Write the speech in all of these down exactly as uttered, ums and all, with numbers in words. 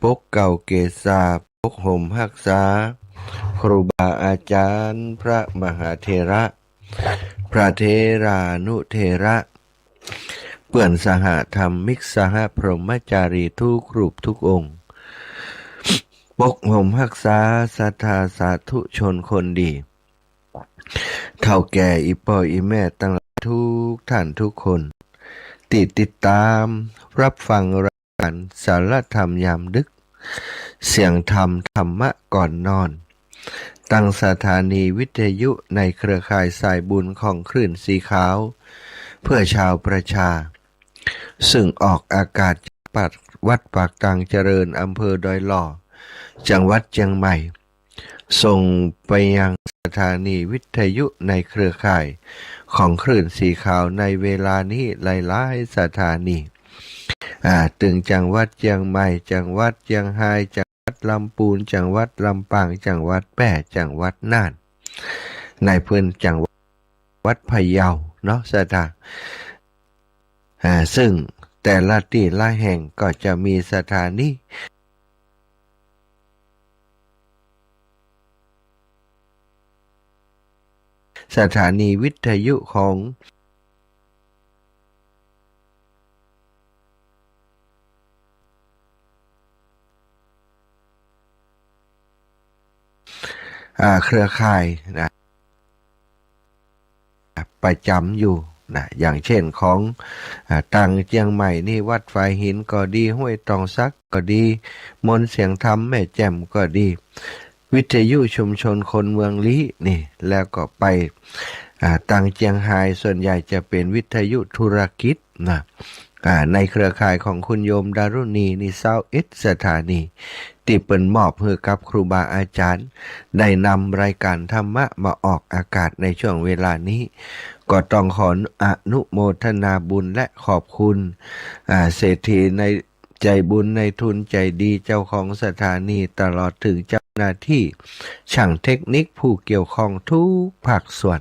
ปกเกล้าเกษา ปกห่มฮักษา ครูบาอาจ๋ารย์ พระมหาเถระ พระเถรานุเถระ เปื้อนสหธรรมิก สหพรหมจารีทุกรูปทุกองค์ ปกห่มฮักษาศรัทธาสาธุชนคนดี เฒ่าแก่อี่ป้ออี่แม่ตังหลายทุกท่านทุกคน ตี้ติดต๋ามฮับฟังรายก๋านสารธรรมยามดึก เสียงธรรมธรรมะก่อนนอน ตางสถานีวิทยุในเครือข่ายสายบุญของคลื่นสีขาว เพื่อชาวประชา ซึ่งออกอากาศจากวัดปากตางเจริญ อำเภอดอยหล่อ จังหวัดเจียงใหม่ ส่งไปยังสถานีวิทยุในเครือข่ายของคลื่นสีขาวในเวลานี้หลายๆ สถานี อ่า ตึงจังหวัดเจียงใหม่ จังหวัดเจียงฮาย จังหวัดลำปูน จังหวัดลำปาง จังหวัดแป้ จังหวัดน่าน ในพื้นจังหวัดพะเยาเนาะ ศรัทธา อ่า ซึ่งแต่ละตี้ละแห่งก็จะมีสถานี สถานีวิทยุของ อ่า เครือข่ายนะ ประจ๋ำอยู่นะ อย่างเช่นของ อ่า ตางเจียงใหม่นี่ วัดฝายหินก็ดี ห้วยตองสักก็ดี มนต์เสียงธรรมแม่แจ่มก็ดี วิทยุชุมชนคนเมืองลี้นี่ แล้วก็ไป อ่า ตางเจียงฮาย ส่วนใหญ่จะเป๋นวิทยุธุรกิจนะ อ่า ในเครือข่ายของคุณโยมดารุณีนี่ ซาวเอ็ดสถานี ตี้เปิ้นมอบหื้อกับครูบาอาจ๋ารย์ ได้นำรายก๋านธรรมะมาออกอากาศในช่วงเวลานี้ ก็ต้องขออนุโมทนาบุญและขอบคุณ อ่า เศรษฐีใน ใจ๋บุญ นายทุนใจ๋ดี เจ้าของสถานี ตลอดเถิงเจ้าหน้าตี้ ช่างเทคนิค ผู้เกี่ยวข้องทุกภาคส่วน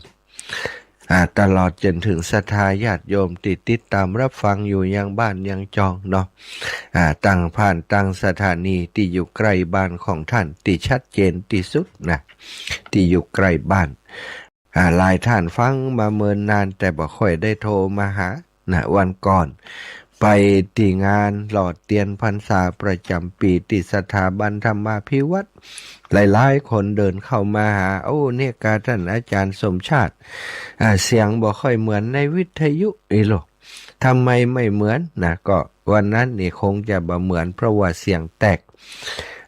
อ่า ตลอดจ๋นเถิงศรัทธาญาติโยมตี้ติดต๋ามฮับฟังอยู่ยังบ้านยังจองเนาะ อ่า ตางบ้านตางสถานีตี้อยู่ใก้บ้านของต้านตี้ชัดเจนตี้สุดนะ ตี้อยู่ใก้บ้าน อ่า หลายต้านฟังมาเมินนาน แต่บ่ค่อยได้โทรมาหานะ วันก่อนไปตี้งานหล่อเตียนพรรษาประจ๋ำปี๋ตี้สถาบันธรรมาภิวัฒน์ หลายๆ คนเดินเข้ามาหา โอ้ เนี่ยกาต้านอาจ๋ารย์สมชาติ อ่า เสียงบ่ค่อยเหมือนในวิทยุอี้โล ทำไมไม่เหมือนนะ ก็วันนั้นนี่คงจะบ่เหมือน เพราะว่าเสียงแตก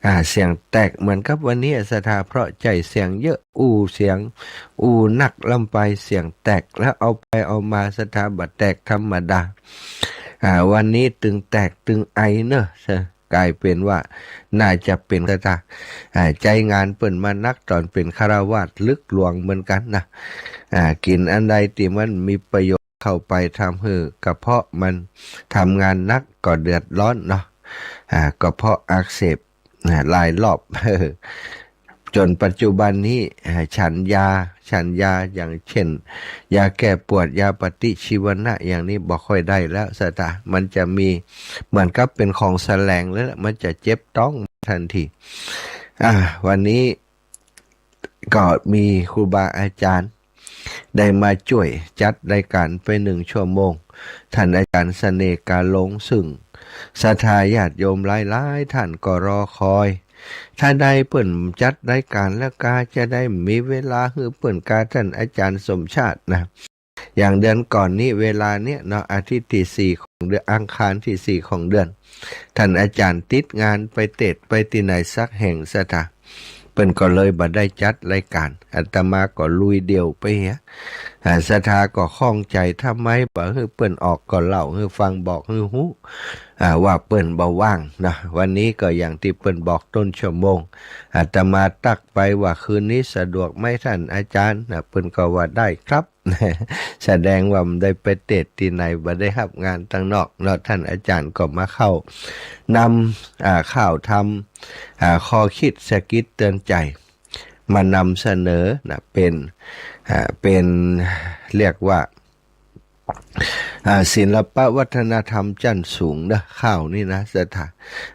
อ่า เสียงแตกเหมือนกับวันนี้ศรัทธา เพราะใจ๊เสียงเยอะ อู้เสียง อู้นักล้ำไป เสียงแตก แล้วเอาไปเอามาศรัทธา บ่แตกธรรมดา อ่า วันนี้ตึงแตกตึงไอเนอะ ก๋ายเป๋นว่าน่าจะเป๋นศรัทธา อ่า ใจ๊งานเปิ้นมานักต๋อนเป๋นฆราวาสลึกหลวงเหมือนกั๋นนะ อ่า กิ๋นอันใดตี้มันมีประโยชน์ เข้าไปทำหื้อกระเพาะมันทำงานหนักก็เดือดร้อนเนาะ อ่า กระเพาะอักเสบ อ่า หลายรอบ จ๋นปัจจุบันนี้ อ่า ฉันยา ฉันยาอย่างเช่น ยาแก้ปวด ยาปฏิชีวนะ อย่างนี้บ่ค่อยได้แล้วศรัทธา มันจะมีเหมือนกับเป๋นของแสลงเลยละ มันจะเจ็บต๊องตันที อ่า วันนี้ ก็มีครูบาอาจ๋ารย์ได้มาจ้วยจัดรายก๋านไปหนึ่งชั่วโมง ต้านอาจ๋ารย์เสน่ห์ กาหลง ซึ่งศรัทธาญาติโยมหลายๆ ต้านก็รอคอย ถ้าได้เปิ้นจัดรายก๋านแล้วกาจะได้มีเวลาหื้อเปิ้นกา ต้านอาจ๋ารย์สมชาตินะ อย่างเดือนก่อนนี้เวลาเนี้ยเนาะ อาทิตย์ตี้สี่ของเดือน อังคารตี้สี่ของเดือน ต้านอาจ๋ารย์ติดงานไปเตสน์ไปตี้ไหนสักแห่งศรัทธา เปิ้นก็เลยบ่ได้จัดรายก๋าน อาตมาก็ลุยเดี่ยวไปเหีย อ่า ศรัทธาก็ข้องใจ๋ ทำไมบ่หื้อเปิ้นออก ก็เล่าหื้อฟัง บอกหื้อฮู้ อ่า ว่าเปิ้นบ่ว่างเนาะ วันนี้ก็อย่างตี้เปิ้นบอกต้นชั่วโมง อาตมาตั๊กไปว่า "คืนนี้สะดวกไหมต้านอาจ๋ารย์" นะ เปิ้นก็ว่า "ได้ครับ" แสดงว่าบ่ได้ไปเตสน์ตี้ไหน บ่ได้ฮับงานตังนอกเนาะ ต้านอาจ๋ารย์ก็มาเข้านำ อ่า ข่าวธรรม อ่า ข้อคิดสะกิดเตือนใจ๋ มานำเสนอนะ เป๋น อ่า เป๋น เรียกว่า อ่า ศิลปะวัฒนธรรมจั้นสูงนะ ข่าวนี้นะ ศรัทธา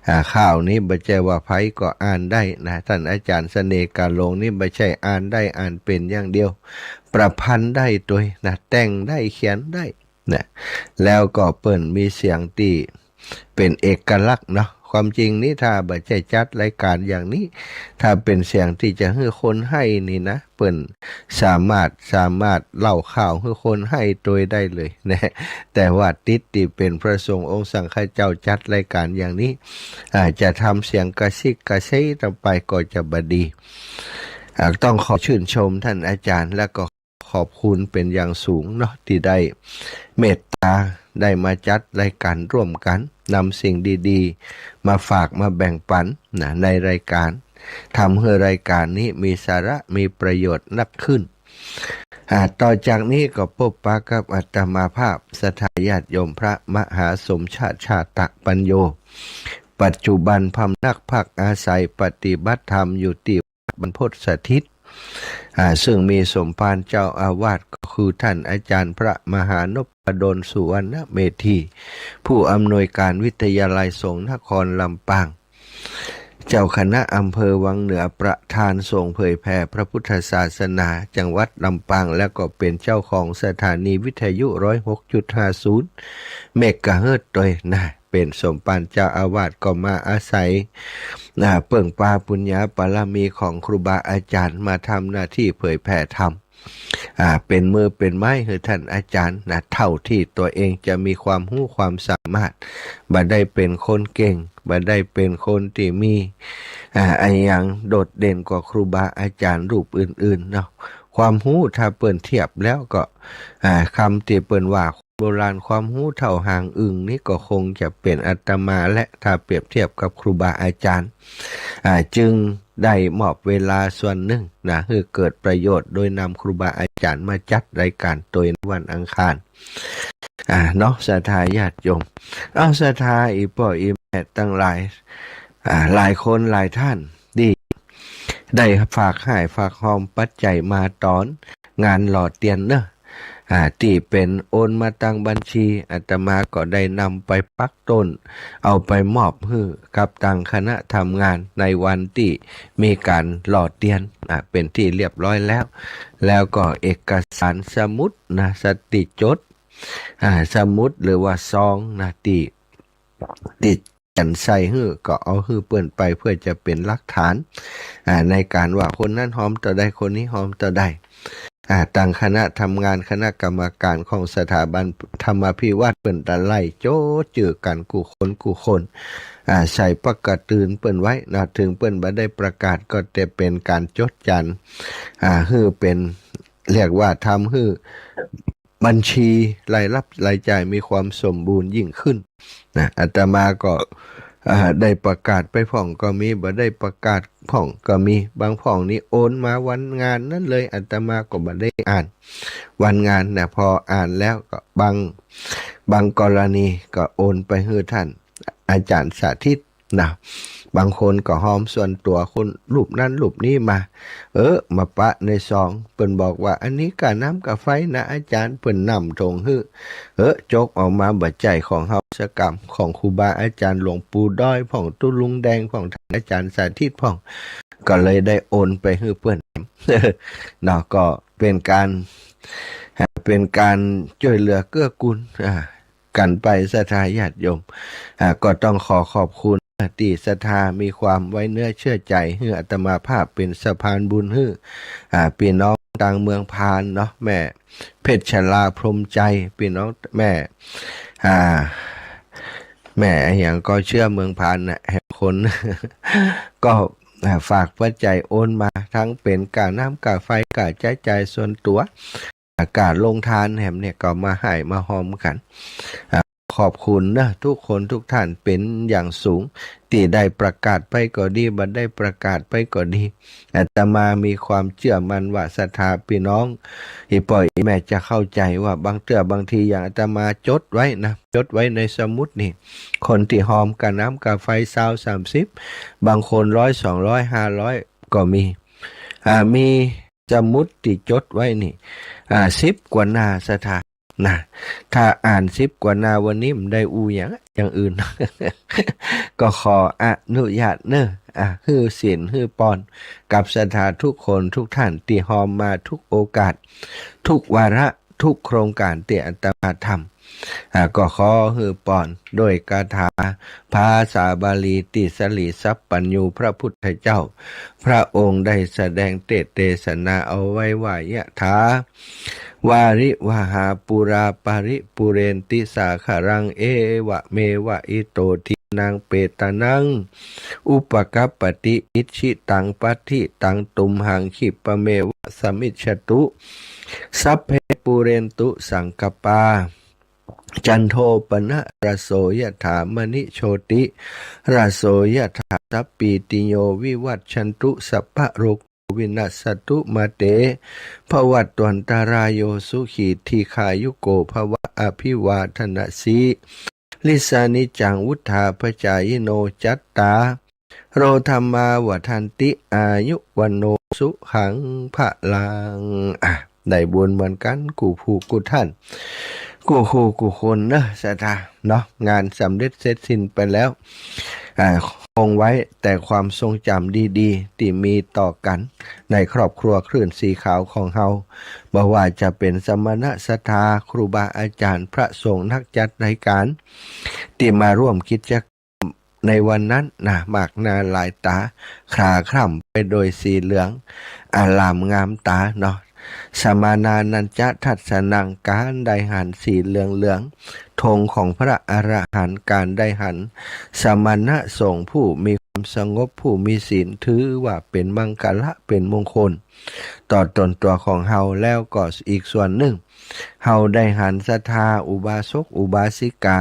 อ่า ข่าวนี้บ่ใจ้ว่าใผก็อ่านได้นะ ต้านอาจ๋ารย์เสน่ห์ กาหลง นี่บ่ใจ้อ่านได้อ่านเป๋นอย่างเดียว ประพันธ์ได้ตวยนะ แต่งได้เขียนได้นะ แล้วก็เปิ้นมีเสียงตี้เป๋นเอกลักษณ์เนาะ ความจริงนี้ถ้าบ่ใจ้จัดรายก๋านอย่างนี้ ถ้าเป๋นเสียงตี้จะหื้อคนไห้นี่นะ เปิ้นสามารถ สามารถเล่าข่าวหื้อคนไห้ตวยได้เลยนะ แต่ว่าติดตี้เป๋นพระสงฆ์องค์สังฆเจ้าจัดรายก๋านอย่างนี้ อ่า จะทำเสียงกระซิกกระเซ้ยต่อไปก็จะบ่ดี อ่า ต้องขอชื่นชมต้านอาจ๋ารย์ และก็ขอบคุณเป๋นอย่างสูงเนาะ ตี้ได้เมตต๋า ได้มาจัดรายก๋านร่วมกั๋น นำสิ่งดีๆ มาฝากมาแบ่งปั๋นนะ ในรายก๋าน ทำหื้อรายก๋านนี้มีสาระ มีประโยชน์นักขึ้น อ่า ต่อจากนี้ก็ปบปะกับอาตมาภาพ ศรัทธาญาติโยม พระมหาสมชาติ ชาตะปัญโญ ปัจจุบันพำนักพักอาศัยปฏิบัติธรรมอยู่ตี้วัดบรรพตสถิต อ่า ซึ่งมีสมภารเจ้าอาวาสก็คือต้านอาจ๋ารย์พระมหานพดล สุวรรณเมธี ผู้อำนวยก๋านวิทยาลัยสงฆ์นครลำปาง เจ้าคณะอำเภอวังเหนือ ประธานส่งเผยแผ่พระพุทธศาสนาจังหวัดลำปาง แล้วก็เป๋นเจ้าของสถานีวิทยุ ร้อยหกจุดห้าศูนย์ เมกะเฮิรตซ์ตวยนะ เป๋นสมภารเจ้าอาวาสก็มาอาศัย อ่า เปิ้งปาปุญญาบารมีของครูบาอาจ๋ารย์มาทำหน้าตี้เผยแผ่ธรรม อ่า เป๋นมือเป๋นไม้หื้อต้านอาจ๋ารย์นะ เต้าตี้ตั๋วเองจะมีความฮู้ความสามารถ บ่ได้เป๋นคนเก่ง บ่ได้เป๋นคนตี้มี อ่า อะหยังโดดเด่นกว่าครูบาอาจ๋ารย์รูปอื่นๆ เนาะ ความฮู้ถ้าเปิ้นเทียบแล้วก็ อ่า กำตี้เปิ้นว่าโบราณ ความฮู้เต้าหางอึ่งนี่ก็คงจะเป๋นอาตมาแหละ ถ้าเปรียบเทียบกับครูบาอาจ๋ารย์ อ่า จึงได้มอบเวลาส่วนนึ่งนะ หื้อเกิดประโยชน์ โดยนำครูบาอาจ๋ารย์มาจัดรายก๋านตวยในวันอังคาร อ่า เนาะ ศรัทธาญาติโยม เอ้า ศรัทธาอี่ป้ออี่แม่ตังหลาย อ่า หลายคนหลายต้านตี้ได้ฝากฮ้ายฝากฮอมปัจจัยมาต๋อนงานหล่อเตียนเนาะ อ่า ตี้เป๋นโอนมาตังบัญชี อาตมาก็ได้นำไปปักต้น เอาไปมอบหื้อกับตังคณะทำงานในวันตี้มีก๋านหล่อเตียน อ่า เป๋นตี้เรียบร้อยแล้ว แล้วก็เอกสารสมุดนะ ตี้จด อ่า สมุดหรือว่าซองนะ ตี้ ตี้เขียนใส่หื้อ ก็เอาหื้อเปิ้นไปเพื่อจะเป๋นหลักฐาน อ่า ในก๋านว่าคนนั้นฮอมเต้าใด คนนี้ฮอมเต้าใด อ่า ตังคณะทำงาน คณะกรรมก๋านของสถาบันธรรมาภิวัฒน์เปิ้นตะไล่จดจื้อกั๋นกู้คนกู้คน อ่า ใส่ปึกกระตือนเปิ้นไว้นะ เถิงเปิ้นบ่ได้ประกาศก็จะเป๋นก๋านจดจัน อ่า หื้อเป๋น เรียกว่าทำหื้อ บัญชีรายรับรายจ่ายมีความสมบูรณ์ยิ่งขึ้นนะ อาตมาก็ อ่า ได้ประกาศไปพ่องก็มี บ่ได้ประกาศพ่องก็มี บางพ่องนี่โอนมาวันงานนั้นเลย อาตมาก็บ่ได้อ่านวันงานนะ พออ่านแล้วก็บาง บางกรณีก็โอนไปหื้อต้านอาจ๋ารย์สาธิต นะ บางคนก็ฮอมส่วนตั๋วคนรูปนั้นรูปนี้มา เออ มาปะในซอง เปิ้นบอกว่า อันนี้ก้าน้ำก้าไฟนะอาจ๋ารย์ เปิ้นนำถ่งหื้อ เออ จกออกมา บ่ใจ้ของเฮาสักกำ ของครูบาอาจ๋ารย์หลวงปู่ด้อยพ่อง ตุ๊ลุงแดงพ่อง ต้านอาจ๋ารย์สาธิตพ่อง ก็เลยได้โอนไปหื้อเปิ้น เนาะ ก็เป๋นก๋าน เป๋นก๋านจ้วยเหลือเกื้อกูล อ่า กั๋นไป ศรัทธาญาติโยม อ่า ก็ต้องขอขอบคุณตี้ศรัทธามีความไว้เนื้อเชื่อใจ๋ หื้ออาตมาภาพเป๋นสะพานบุญหื้อ อ่า ปี้น้องตางเมืองพานเนาะ แม่เพชรชลา พรหมใจ ปี้น้องแม่ อ่า แม่อะหยังก็เจื้อเมืองพานน่ะ แหมคน ก็ อ่า ฝากปัจจัยโอนมา ตึงเป๋นก้าน้ำก้าไฟ ก้าใจ๊จ่ายส่วนตั๋ว ก้าโฮงตานแหมเนี่ย ก็มาฮ้ายมาฮอมกั๋น อ่า ขอบคุณนะ กู้คนกู้ต้านเป๋นอย่างสูง ตี้ได้ประกาศไปก็ดี บ่ได้ประกาศไปก็ดี อาตมามีความเจื้อมั่นว่าศรัทธาปี้น้อง อี่ป้ออี่แม่จะเข้าใจ๋ว่าบางเตื้อบางทีอย่างอาตมาจดไว้นะ จดไว้ในสมุดนี่ คนตี้ฮอมก้าน้ำก้าไฟซาว สามสิบ บางคนร้อย สองร้อย ห้าร้อย ก็มี อ่า มีสมุดตี้จดไว้นี่ อ่า สิบกว่าหน้าศรัทธา นะ ถ้าอ่านสิบกว่าหน้าวันนี้บ่ได้อู้หยัง อย่างอื่น ก็ขออนุญาตเน่อ อ่ะ หื้อศีลหื้อปอนกับศรัทธาทุกคนทุกท่านตี้ฮอมมาทุกโอกาส ทุกวาระ ทุกโครงการตี้อาตมาทำ อ่ะ ก็ขอหื้อปอนด้วยคาถาภาษาบาลีตี้สรีสัพพัญญูพระพุทธเจ้า พระองค์ได้แสดงเตสน์เตสนาเอาไว้ว่า ยะถา วาริวหาปูราปะริปูเรนติสาคะรัง เอวะเมวะอิโตทินังเปตานัง อุปะกัปปะติ อิจฉิตังปัตถิตัง ตุมหังขิปปะเมวะสะมิชฌะตุ สัพเพปูเรนตุสังกัปปา จันโทปะนะระโส ยะถามะณิโชติระโส ยะถา สัพพีติโยวิวัชชันตุ สัพพะโรโควินัสสะตุมาเต ภวัตวันตะราโย สุขีทีฆายุโกภวะ อภิวาทะนะสีลิสสะนิจจัง วุฑฒาปะจายิโน จัตตาโรธัมมาวัฑฒันติ อายุวัณโณสุขังพะลัง อ่ะ ได้บุญเหมือนกั๋นกู้ผู้กู้ท่าน กู้คู่กู้คนเน่อศรัทธาเนาะ งานสำเร็จเสร็จสิ้นไปแล้ว อ่า คงไว้แต่ความทรงจ๋ำดีๆ ตี้มีต่อกั๋นในครอบครัวคลื่นสีขาวของเฮา บ่ว่าจะเป๋นสมณะศรัทธา ครูบาอาจ๋ารย์ พระสงฆ์ นักจัดรายก๋าน ตี้มาร่วมกิจกรรมในวันนั้นนะ มากหน้าหลายต๋า คลาคล่ำไปโดยสีเหลือง อลามงามต๋าเนาะ สมานานัญจะทัสสะนัง ก๋านได้หันสีเหลืองๆ ธงของพระอรหันต์ ก๋านได้หันสมณะสงฆ์ผู้มีความสงบ ผู้มีศีล ถือว่าเป๋นมังคละ เป๋นมงคล ต่อต๋นตั๋วของเฮา แล้วก็อีกส่วนนึ่ง เฮาได้หันศรัทธาอุบาสกอุบาสิกา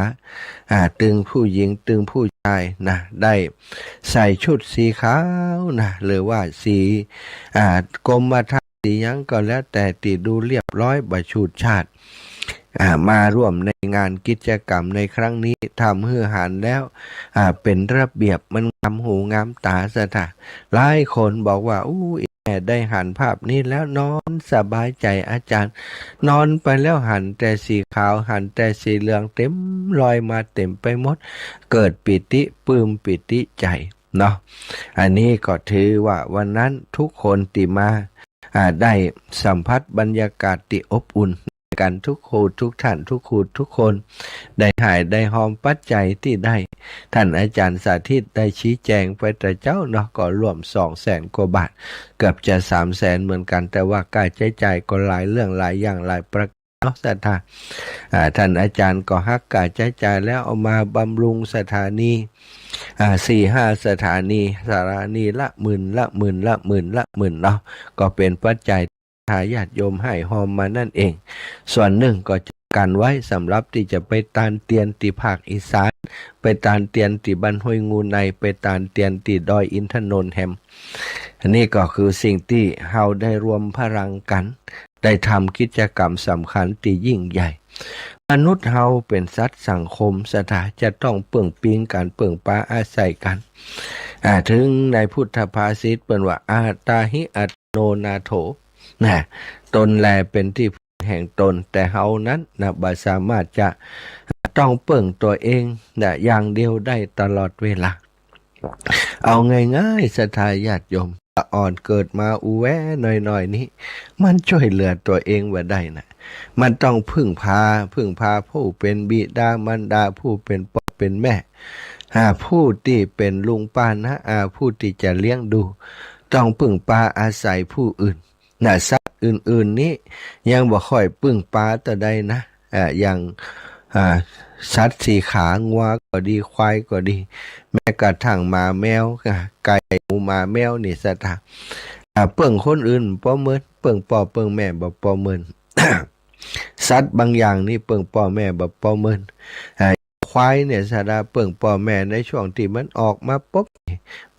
อ่า ตึงผู้หญิงตึงผู้จายนะ ได้ใส่ชุดสีขาวนะ หรือว่าสี อ่า กรมธรรม์สีหยังก็แล้วแต่ ตี้ดูเรียบร้อยบ่ฉูดฉาด อ่า มาร่วมในงานกิจกรรมในครั้งนี้ ทำหื้อหันแล้ว อ่า เป๋นระเบียบ มันงามหูงามต๋าศรัทธา หลายคนบอกว่า อู้ แม่ได้หันภาพนี้แล้วนอนสบายใจ๋ อาจ๋ารย์ นอนไปแล้วหันแต่สีขาว หันแต่สีเหลือง เต๋มลอยมาเต๋มไปหมด เกิดปีติปลื้มปีติใจ๋เนาะ อันนี้ก็ถือว่าวันนั้นทุกคนตี้มา อ่า ได้สัมผัสบรรยากาศตี้อบอุ่นกั๋นทุกคู่ทุกท่าน ทุกคู่ทุกคน ได้หายได้ฮอมปัจจัยตี้ได้ ท่านอาจ๋ารย์สาธิตได้ชี้แจ๋งไปแต่เจ๊าเนาะ ก็ร่วมสองแสนกว่าบาท เกือบจะสามแสนเหมือนกั๋น แต่ว่าค่าใจ๊จ่ายก็หลายเรื่องหลายอย่างหลายประก๋านเนาะศรัทธา อ่า ท่านอาจ๋ารย์ก็หักค่าใจ๊จ่ายแล้วเอามาบำรุงสถานี อ่า สี่ห้าสถานี สถานีละหมื่น ละหมื่น ละหมื่น ละหมื่นเนาะ ก็เป๋นปัจจัย ศรัทธาญาติโยมหายฮอมมานั่นเอง ส่วนนึ่งก็จะกั๋นไว้สำหรับตี้จะไปตานเตียนตี้ภาคอีสาน ไปตานเตียนตี้บ้านห้วยงูใน ไปตานเตียนตี้ดอยอินทนนท์แหม อันนี้ก็คือสิ่งตี้เฮาได้รวมพลังกั๋น ได้ทำกิจกรรมสำคัญตี้ยิ่งใหญ่ มนุษย์เฮาเป๋นสัตว์สังคมศรัทธา จะต้องเปิ้งปิงกั๋น เปิ้งปาอาศัยกั๋น อ่า ถึงในพุทธภาษิตเปิ้นว่า อัตตาหิอัตโนนาโถ นะ ตนแลเป๋นตี้พึ่งแห่งตน แต่เฮานั้นนะ บ่สามารถจะต้องเปิ้งตั๋วเองนะ อย่างเดียวได้ตลอดเวลา เอาง่ายๆ ศรัทธาญาติโยม ตะอ่อนเกิดมาอู้แวน้อยๆ นี้ มันจ้วยเหลือตั๋วเองบ่ได้นะ มันต้องพึ่งพา พึ่งพาผู้เป๋นบิดามารดา ผู้เป๋นป้อเป๋นแม่ อ่า ผู้ตี้เป๋นลุงป้าน้าอา ผู้ตี้จะเลี้ยงดู ต้องพึ่งปาอาศัยผู้อื่น นะ สัตว์อื่นๆ นี้ยังบ่ค่อยพึ่งปาเต้าใดนะ อ่า อย่าง อ่า สัตว์สี่ขา งัวก็ดี ควายก็ดี แม้กระทั่งหมาแมว อ่า ไก่ หมู หมา แมว นี่ศรัทธา อ่า เปิ้งคนอื่นบ่ปอเหมิน เปิ้งป้อเปิ้งแม่บ่ปอเหมิน สัตว์บางอย่างนี่เปิ้งป้อแม่บ่ปอเหมิน อ่า ควายเนี่ยศรัทธา เปิ้งป้อแม่ในช่วงตี้มันออกมาปุ๊บ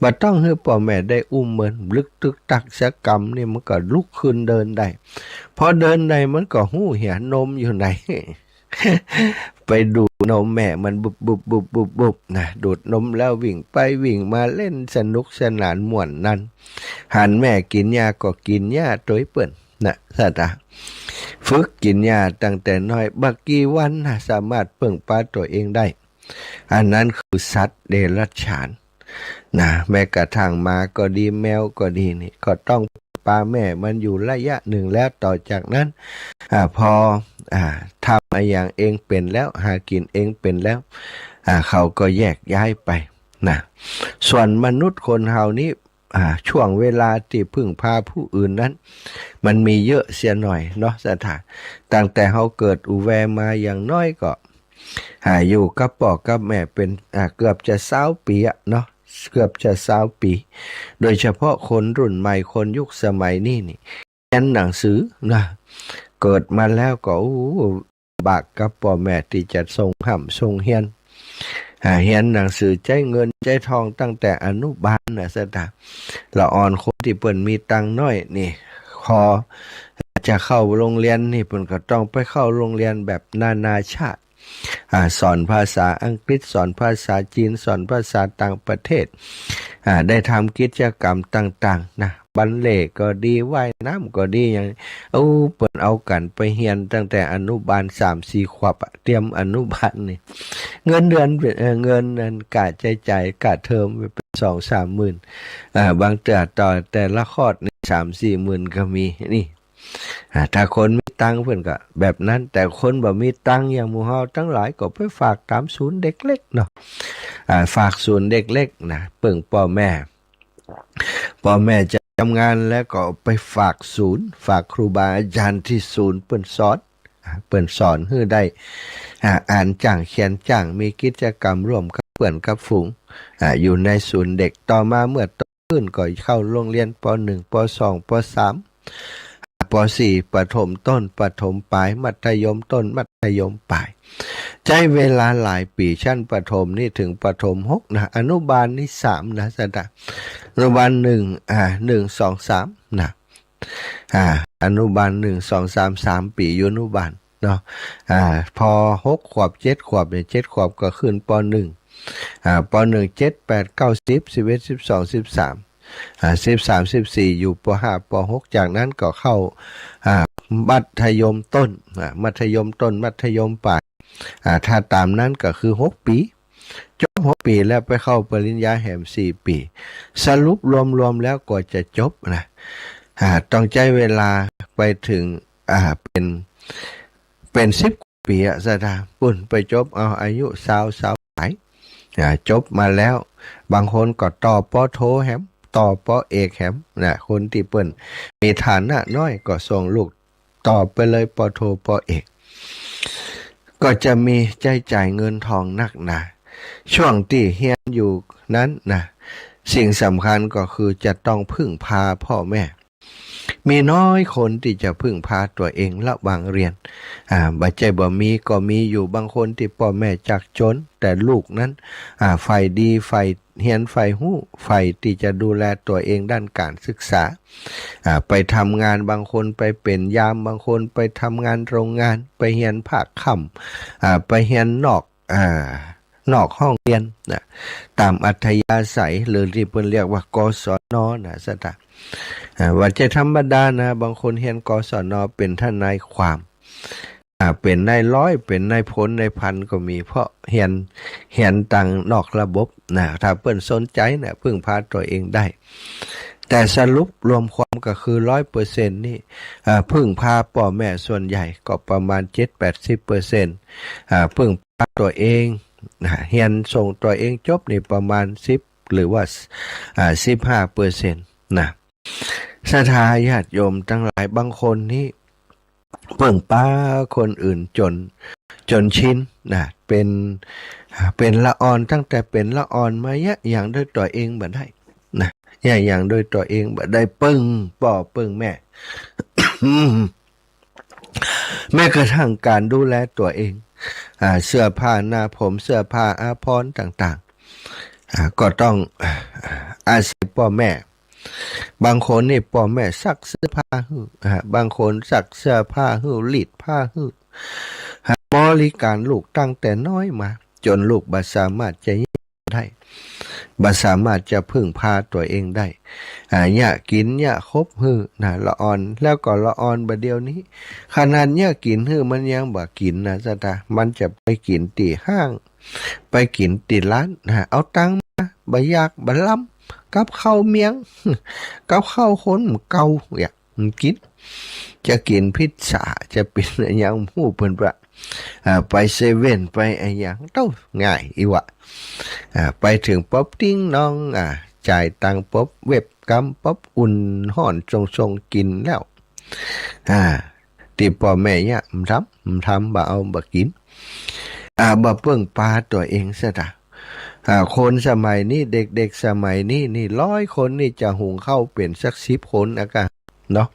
บ่ต้องหื้อป้อแม่ได้อุ้มเหมิน บลึกตึกตักสักกำนี่มันก็ลุกขึ้นเดินได้ พอเดินได้มันก็ฮู้เหียนมอยู่ไหน ไปดูดนมแม่มันบุบบุบบุบบุบบุบนะ ดูดนมแล้ววิ่งไปวิ่งมาเล่นสนุกสนานม่วนนั่น หันแม่กิ๋นหญ้าก็กิ๋นหญ้าตวยเปิ้น นะ ศรัทธา ฝึกกิ๋นยาตั้งแต่น้อย บ่กี่วันนะ สามารถเปิ้งปาตั๋วเองได้ อันนั้นคือสัตว์เดรัจฉานนะ แม้กระทั่งหมาก็ดี แมวก็ดีนี่ ก็ต้องปาแม่มันอยู่ระยะหนึ่ง แล้วต่อจากนั้น อ่า พอ อ่า ทำอะหยังเองเป๋นแล้ว หากิ๋นเองเป๋นแล้ว อ่า เขาก็แยกย้ายไปนะ ส่วนมนุษย์คนเฮานี้ อ่า ช่วงเวลาตี้พึ่งพาผู้อื่นนั้น มันมีเยอะเสียหน่อยเนาะ ศรัทธา ตั้งแต่เฮาเกิดอู้แวมา อย่างน้อยก็ อ่า อยู่กับป้อกับแม่เป๋น อ่า เกือบจะซาวปี๋อะเนาะ เกือบจะซาวปี๋ โดยเฉพาะคนรุ่นใหม่ คนยุคสมัยนี้นี่ เฮียนหนังสือนะ เกิดมาแล้วก็ โอ้ ลำบากกับป้อแม่ตี้จะส่งฮ่ำส่งเฮียน อ่า เฮียนหนังสือใจ๊เงินใจ๊ทองตั้งแต่อนุบาลนะ ศรัทธา ละอ่อนคนตี้เปิ้นมีตังค์น้อยนี่ พอจะเข้าโรงเรียนนี่ เปิ้นก็ต้องไปเข้าโรงเรียนแบบนานาชาติ อ่า สอนภาษาอังกฤษ สอนภาษาจีน สอนภาษาต่างประเทศ อ่า ได้ทำกิจกรรมต่างๆ นะ บัลเล่ต์ก็ดี ว่ายน้ำก็ดี อย่าง โอ้ เปิ้นเอากั๋นไปเฮียนตั้งแต่อนุบาล สามสี่ขวบอะ เตรียมอนุบาลนี่ เงินเดือนเป๋น เอ่อ เงินนั้นค่าใจ๊จ่าย ค่าเทอมเป๋นสองสามหมื่น อ่า บางเตื้อต่อแต่ละคอร์สนี่ สามสี่หมื่นก็มีนี่ อ่า ถ้าคนมีตังค์เปิ้นก็แบบนั้น แต่คนบ่มีตังค์อย่างหมู่เฮาตังหลายก็ไปฝากต๋ามศูนย์เด็กเล็กเนาะ อ่า ฝากศูนย์เด็กเล็กนะ เปิ้งป้อแม่ ป้อแม่จะทำงานแล้วก็ไปฝากศูนย์ ฝากครูบาอาจารย์ตี้ศูนย์ เปิ้นสอน อ่า เปิ้นสอนหื้อได้ อ่า อ่านจ้าง เขียนจ้าง มีกิจกรรมร่วมกับเปื้อนกับฝูง อ่า อยู่ในศูนย์เด็ก ต่อมาเมื่อโตขึ้นก็เข้าโรงเรียน ป.หนึ่ง ป.สอง ป.สาม ป.สี่ ประถมต้น ประถมปลาย มัธยมต้น มัธยมปลาย ใจ๊เวลาหลายปี๋ ชั้นประถมนี่ถึงประถมหกนะ อนุบาลนี่สามนะ ศรัทธา อนุบาลหนึ่ง อ่า หนึ่ง สอง สาม นะ อ่า อนุบาลหนึ่ง สอง สาม สามปี๋อยู่อนุบาลเนาะ อ่า พอหกขวบ เจ็ดขวบเนี่ย เจ็ดขวบก็ขึ้น ป.หนึ่ง อ่า ป.หนึ่ง เจ็ด แปด เก้า สิบ สิบเอ็ด สิบสอง สิบสาม อ่า สิบสาม สิบสี่ อยู่ ป.ห้า ป.หก จากนั้นก็เข้า อ่า มัธยมต้น อ่า มัธยมต้น มัธยมปลาย อ่า ถ้าต๋ามนั้นก็คือหกปี๋ จบหกปี๋แล้วไปเข้าปริญญาแหมสี่ปี๋ สรุปรวมๆ แล้วกว่าจะจบนะ อ่า ต้องใจ๊เวลาไปถึง อ่า เป๋น เป๋นสิบกว่าปี๋อะ ศรัทธา ปุ้นไปจบเอาอายุซาว ซาวปลาย อ่า จบมาแล้ว บางคนก็ต่อ ป.โท แหม ต่อ ป.เอก แหมนะ คนตี้เปิ้นมีฐานะน้อยก็ส่งลูกต่อไปเลย ป.โท ป.เอก ก็จะมีใจ๊จ่ายเงินทองนักหนา ช่วงตี้เฮียนอยู่นั้นนะ สิ่งสำคัญก็คือจะต้องพึ่งพาป้อแม่ มีน้อยคนตี้จะพึ่งพาตั๋วเองระหว่างเฮียน อ่า บ่ใจ้บ่มี ก็มีอยู่บางคนตี้ป้อแม่จากจน แต่ลูกนั้น อ่า ใฝ่ดี ใฝ่เฮียน ใฝ่ฮู้ ใฝ่ตี้จะดูแลตั๋วเองด้านก๋านศึกษา อ่า ไปทำงาน บางคนไปเป๋นยาม บางคนไปทำงานโรงงาน ไปเฮียนภาคค่ำ อ่า ไปเฮียนนอก อ่า นอกห้องเฮียนนะ ต๋ามอัธยาศัย หรือตี้เปิ้นเรียกว่า กศน นะ ศรัทธา อ่า บ่ใจ้ธรรมดานะ บางคนเฮียน กศน เป๋นทนายความ อ่า เป๋นนายร้อย เป๋นนายพล นายพันก็มี เพราะเฮียน เฮียนตางนอกระบบนะ ถ้าเปิ้นสนใจ๋นะ พึ่งพาตั๋วเองได้ แต่สรุปรวมความก็คือ ร้อยเปอร์เซ็นต์ นี่ อ่า พึ่งพาป้อแม่ส่วนใหญ่ก็ประมาณ เจ็ดแปดสิบเปอร์เซ็นต์ อ่า พึ่งพาตั๋วเองนะ เฮียนส่งตั๋วเองจบนี่ประมาณ สิบ หรือว่า อ่า สิบห้าเปอร์เซ็นต์ นะ ศรัทธาญาติโยมตังหลาย บางคนนี่เปิ้งปาคนอื่นจ๋น จ๋นชินนะ เป๋น เป๋นละอ่อน ตั้งแต่เป๋นละอ่อนมา เยียะหยังโดยตั๋วเองบ่ได้นะ เยียะหยังโดยตั๋วเองบ่ได้ เปิ้งป้อเปิ้งแม่ แม้กระทั่งก๋านดูแลตั๋วเอง อ่า เสื้อผ้าหน้าผม เสื้อผ้าอาภรณ์ต่างๆ อ่า ก็ต้องอาศัยป้อแม่ บางคนนี่ป้อแม่ซักเสื้อผ้าหื้อ อ่า บางคนซักเสื้อผ้าหื้อ รีดผ้าหื้อ อ่า บริการลูกตั้งแต่น้อยมา จ๋นลูกบ่สามารถจะ ได้ บ่สามารถจะพึ่งพาตั๋วเองได้ อ่า เยียะกิ๋นเยียะคบหื้อนะ ละอ่อน แล้วก็ละอ่อนบ่าเดี่ยวนี้ ขนาดเยียะกิ๋นหื้อมันยังบ่กิ๋นนะ ศรัทธา มันจะไปกิ๋นตี้ห้าง ไปกิ๋นตี้ร้านนะ เอาตังค์มา บ่อยากบ่ลำ กับข้าวเมียง กับข้าวคนเก่าเนี่ย มันกิ๋น จะกิ๋นพิซซ่า จะเป๋นอะหยัง ฮู้เปิ้นว่า อ่า ไปเซเว่น ไปอะหยัง เต้า ง่ายอี้หว่า อ่า ไปเถิงปุ๊บติ๊งน้อง อ่า จ่ายตังค์ปุ๊บ เว็บกำปุ๊บ อุ่นฮ้อนซงๆ กิ๋นแล้ว อ่า ตี้ป้อแม่เยียะ บ่ทำ บ่ทำ บ่เอา บ่กิ๋น อ่า บ่เปิ้งปาตั๋วเอง ศรัทธา อ่า คนสมัยนี้ เด็กๆ สมัยนี้นี่ ร้อยคนนี่จะหุงข้าวเป๋นสักสิบคนอะกะเนาะ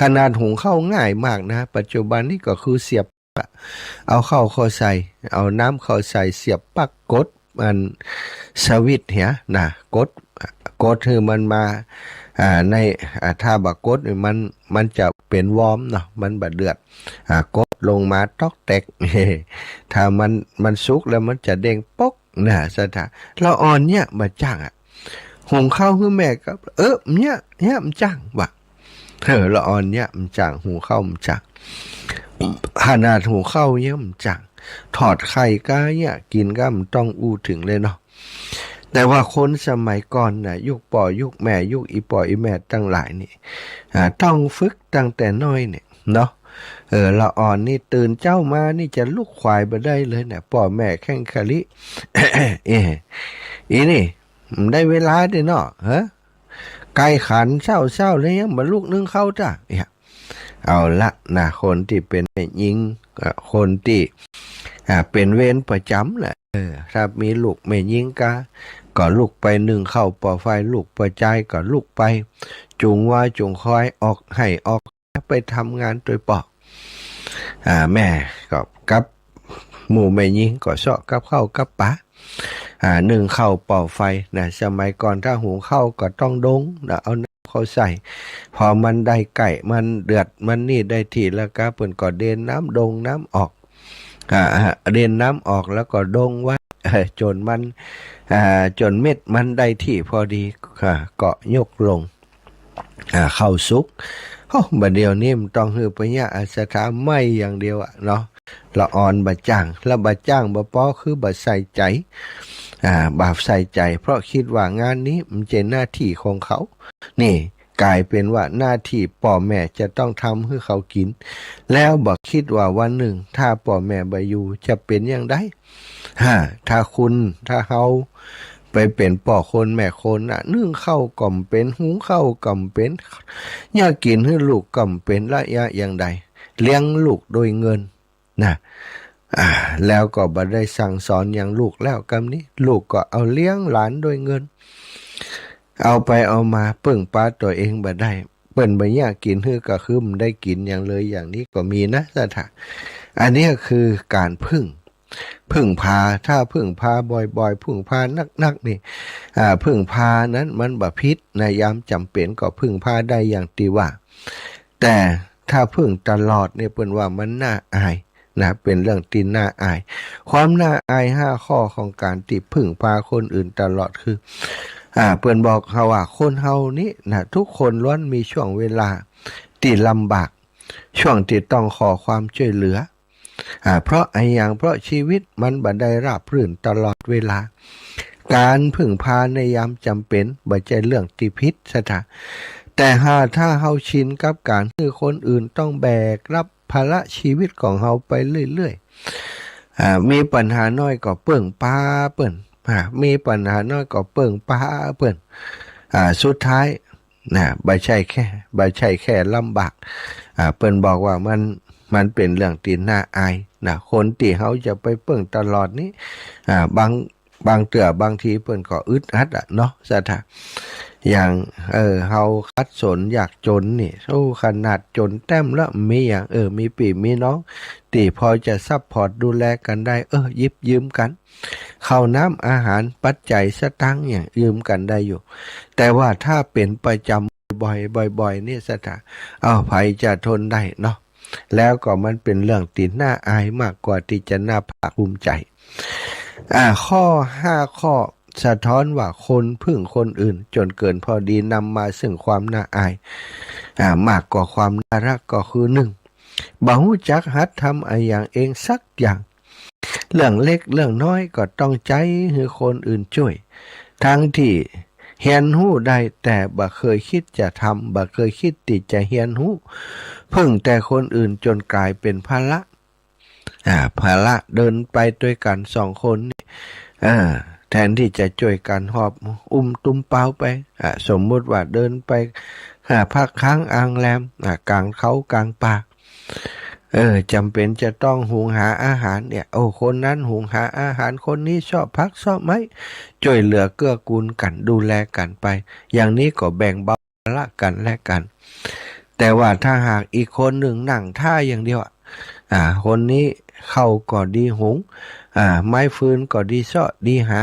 ขนาดหุงข้าวง่ายมากนะ ปัจจุบันนี้ก็คือเสียบปลั๊กอะ เอาข้าวเข้าใส่ เอาน้ำเข้าใส่ เสียบปลั๊ก กดอันสวิตช์เหียนะ กด กดหื้อมันมา อ่า ใน อ่า ถ้าบ่กดนี่มัน มันจะเป๋นวอร์มเนาะ มันบ่เดือด อ่า กดลงมาต๊อกแต๊ก ถ้ามัน มันสุกแล้วมันจะเด้งป๊อกนะ ศรัทธา ละอ่อนเยียะบ่จ้างอะ หุงข้าวหื้อแม่ก็ เออ เยียะ เยียะบ่จ้างว่ะ เออ ละอ่อนเยียะบ่จ้าง หุงข้าวบ่จ้าง ขนาดหุงข้าวเยียะบ่จ้าง ทอดไข่กาเยียะกิ๋นก็บ่ต้องอู้เถิงเลยเนาะ แต่ว่าคนสมัยก่อนน่ะ ยุคป้อยุคแม่ ยุคอี่ป้ออี่แม่ตังหลายนี่ อ่า ต้องฝึกตั้งแต่น้อยเนี่ยเนาะ เออ ละอ่อนนี่ตื่นเจ๊ามานี่จะลุกขวายบ่ได้เลยเนี่ย ป้อแม่แข้งขะลิ เออ อีนี่ บ่ได้เวลาเด้อเนาะ ฮะ ใก้ขันเจ๊าๆ แล้วยังบ่ลุกนึ่งข้าวต๊ะ เนี่ย เอาละนะ คนตี้เป๋นแม่ญิง อ่ะ คนตี้ อ่า เป๋นเวรประจ๋ำน่ะ เออ ถ้ามีลูกแม่ญิงกา ก็ลุกไปนึ่งข้าวป้อไฟ ลูกป้อจายก็ลุกไป จูงวัวจูงควายออกไฮ่ออกนา ไปทำงานตวยป้อ อ่า แม่ก็กับหมู่แม่ญิงก็เซาะกับข้าวกับป๋า อ่า นึ่งข้าวป้อไฟนะ สมัยก่อนถ้าหุงข้าวก็ต้องดงนะ เอาน้ำเข้าใส่ พอมันได้ใก้ มันเดือด มันนี่ได้ตี้แล้วก็เปิ้นก็เดนน้ำดงน้ำออก อ่า เดนน้ำออกแล้วก็ดงไว้ เออ จ๋นมัน อ่า จ๋นเม็ดมันได้ตี้พอดี อ่า ก็ยกลง อ่า ข้าวสุก โอ้ บ่าเดี่ยวนี้บ่ต้องหื้อไปเยียะอะ ศรัทธา ไหม้อย่างเดียวอะเนาะ ละอ่อนบ่จ้าง แล้วบ่จ้างบ่ปอ คือบ่ใส่ใจ๋ อ่า บ่ใส่ใจ๋ เพราะกึ๊ดว่างานนี้บ่ใจ้หน้าตี้ของเขา นี่ ก๋ายเป๋นว่าหน้าตี้ป้อแม่จะต้องทำหื้อเขากิ๋น แล้วบ่กึ๊ดว่าวันนึ่งถ้าป้อแม่บ่อยู่จะเป๋นอย่างใด ฮะ ถ้าคุณ ถ้าเฮาไปเป๋นป้อคนแม่คนน่ะ นึ่งข้าวก็บ่เป๋น หุงข้าวก็บ่เป๋น เยียะกิ๋นหื้อลูกก็บ่เป๋น ละเยียะอย่างใด เลี้ยงลูกโดยเงิน นะ อ่า แล้วก็บ่ได้สั่งสอนหยังลูกแล้ว กำนี้ ลูกก็เอาเลี้ยงหลานโดยเงิน เอาไปเอามาเปิ้งปาตั๋วเองบ่ได้ เปิ้นบ่เยียะกิ๋นหื้อก็คือบ่ได้กิ๋นหยังเลย อย่างนี้ก็มีนะ ศรัทธา อันนี้คือก๋านพึ่ง พึ่งพา ถ้าพึ่งพาบ่อยๆ พึ่งพานักๆ นี่ อ่า พึ่งพานั้นมันบ่ผิดนะ ยามจ๋ำเป๋นก็พึ่งพาได้อย่างตี้ว่า แต่ถ้าพึ่งตลอดนี่เปิ้นว่ามันน่าอายนะ เป๋นเรื่องตี้น่าอาย ความน่าอายห้าข้อของก๋านตี้พึ่งพาคนอื่นตลอดคือ อ่า เปิ้นบอกเฮาว่าคนเฮานี้นะ ทุกคนล้วนมีช่วงเวลาตี้ลำบาก ช่วงตี้ต้องขอความจ้วยเหลือ อ่า เพราะอะหยัง เพราะจีวิตมันบ่ได้ราบรื่นตลอดเวลา ก๋านพึ่งพาในยามจ๋ำเป๋นบ่ใจ้เรื่องตี้ผิด ศรัทธา แต่หากถ้าเฮาชินกับก๋านหื้อคนอื่นต้องแบกรับภาระจีวิตของเฮาไปเรื่อยๆ อ่า มีปัญหาน้อยก็เปิ้งปาเปิ้น อ่า มีปัญหาน้อยก็เปิ้งปาเปิ้น อ่า สุดท้าย นะ บ่ใจ้แค่ บ่ใจ้แค่ลำบาก อ่า เปิ้นบอกว่ามัน มันเป๋นเรื่องตี้น่าอายนะ คนตี้เฮาจะไปเปิ้งตลอดนี้ อ่า บาง บางเตื้อบางทีเปิ้นก็อึดอัดอะเนาะ ศรัทธา อย่าง เออ เฮาขัดสนยากจ๋นนี่ โอ้ ขนาดจ๋นแต๊มแล้วมีหยัง เออ มีปี้มีน้องตี้พอจะซัพพอร์ตดูแลกั๋นได้ เออ หยิบยืมกั๋น ข้าวน้ำอาหารปัจจัยสตางค์หยังยืมกั๋นได้อยู่ แต่ว่าถ้าเป๋นประจ๋ำบ่อยๆ บ่อยๆ นี่ ศรัทธา เอ้า ใผจะทนได้เนาะ แล้วก็มันเป๋นเรื่องตี้น่าอายมากกว่าตี้จะน่าภาคภูมิใจ๋ อ่า ข้อห้าข้อ สะท้อนว่าคนพึ่งคนอื่นจ๋นเกินพอดี นำมาซึ่งความน่าอาย อ่า มากกว่าความน่าฮัก ก็คือ นึ่ง บ่ฮู้จักหัดทำอะหยังเองสักอย่าง เรื่องเล็กเรื่องน้อยก็ต้องใจ๊หื้อคนอื่นจ้วย ตึงตี้เฮียนฮู้ได้ แต่บ่เกยกึ๊ดจะทำ บ่เกยกึ๊ดตี้จะเฮียนฮู้ พึ่งแต่คนอื่นจ๋นก๋ายเป๋นภาระ อ่า ภาระ เดินไปตวยกั๋นสองคนนี่ อ่า แทนตี้จะจ้วยกั๋นหอบอุ้มตุ้มเป๋าไป อ่า สมมุติว่าเดินไป อ่า พักค้างโฮงแรม อ่า ก๋างเขาก๋างป่า เออ จ๋ำเป๋นจะต้องหุงหาอาหารเนี่ย โอ้ คนนั้นหุงหาอาหาร คนนี้เซาะผักเซาะไม้ จ้วยเหลือเกื้อกูลกั๋น ดูแลกั๋นไป อย่างนี้ก็แบ่งเบาภาระกั๋นและกั๋น แต่ว่าถ้าหากอีกคนนึ่งนั่งถ่าอย่างเดียวอะ อ่า คนนี้ข้าวก็ดีหุง อ่า ไม้ฟืนก็ดีเซาะดีหา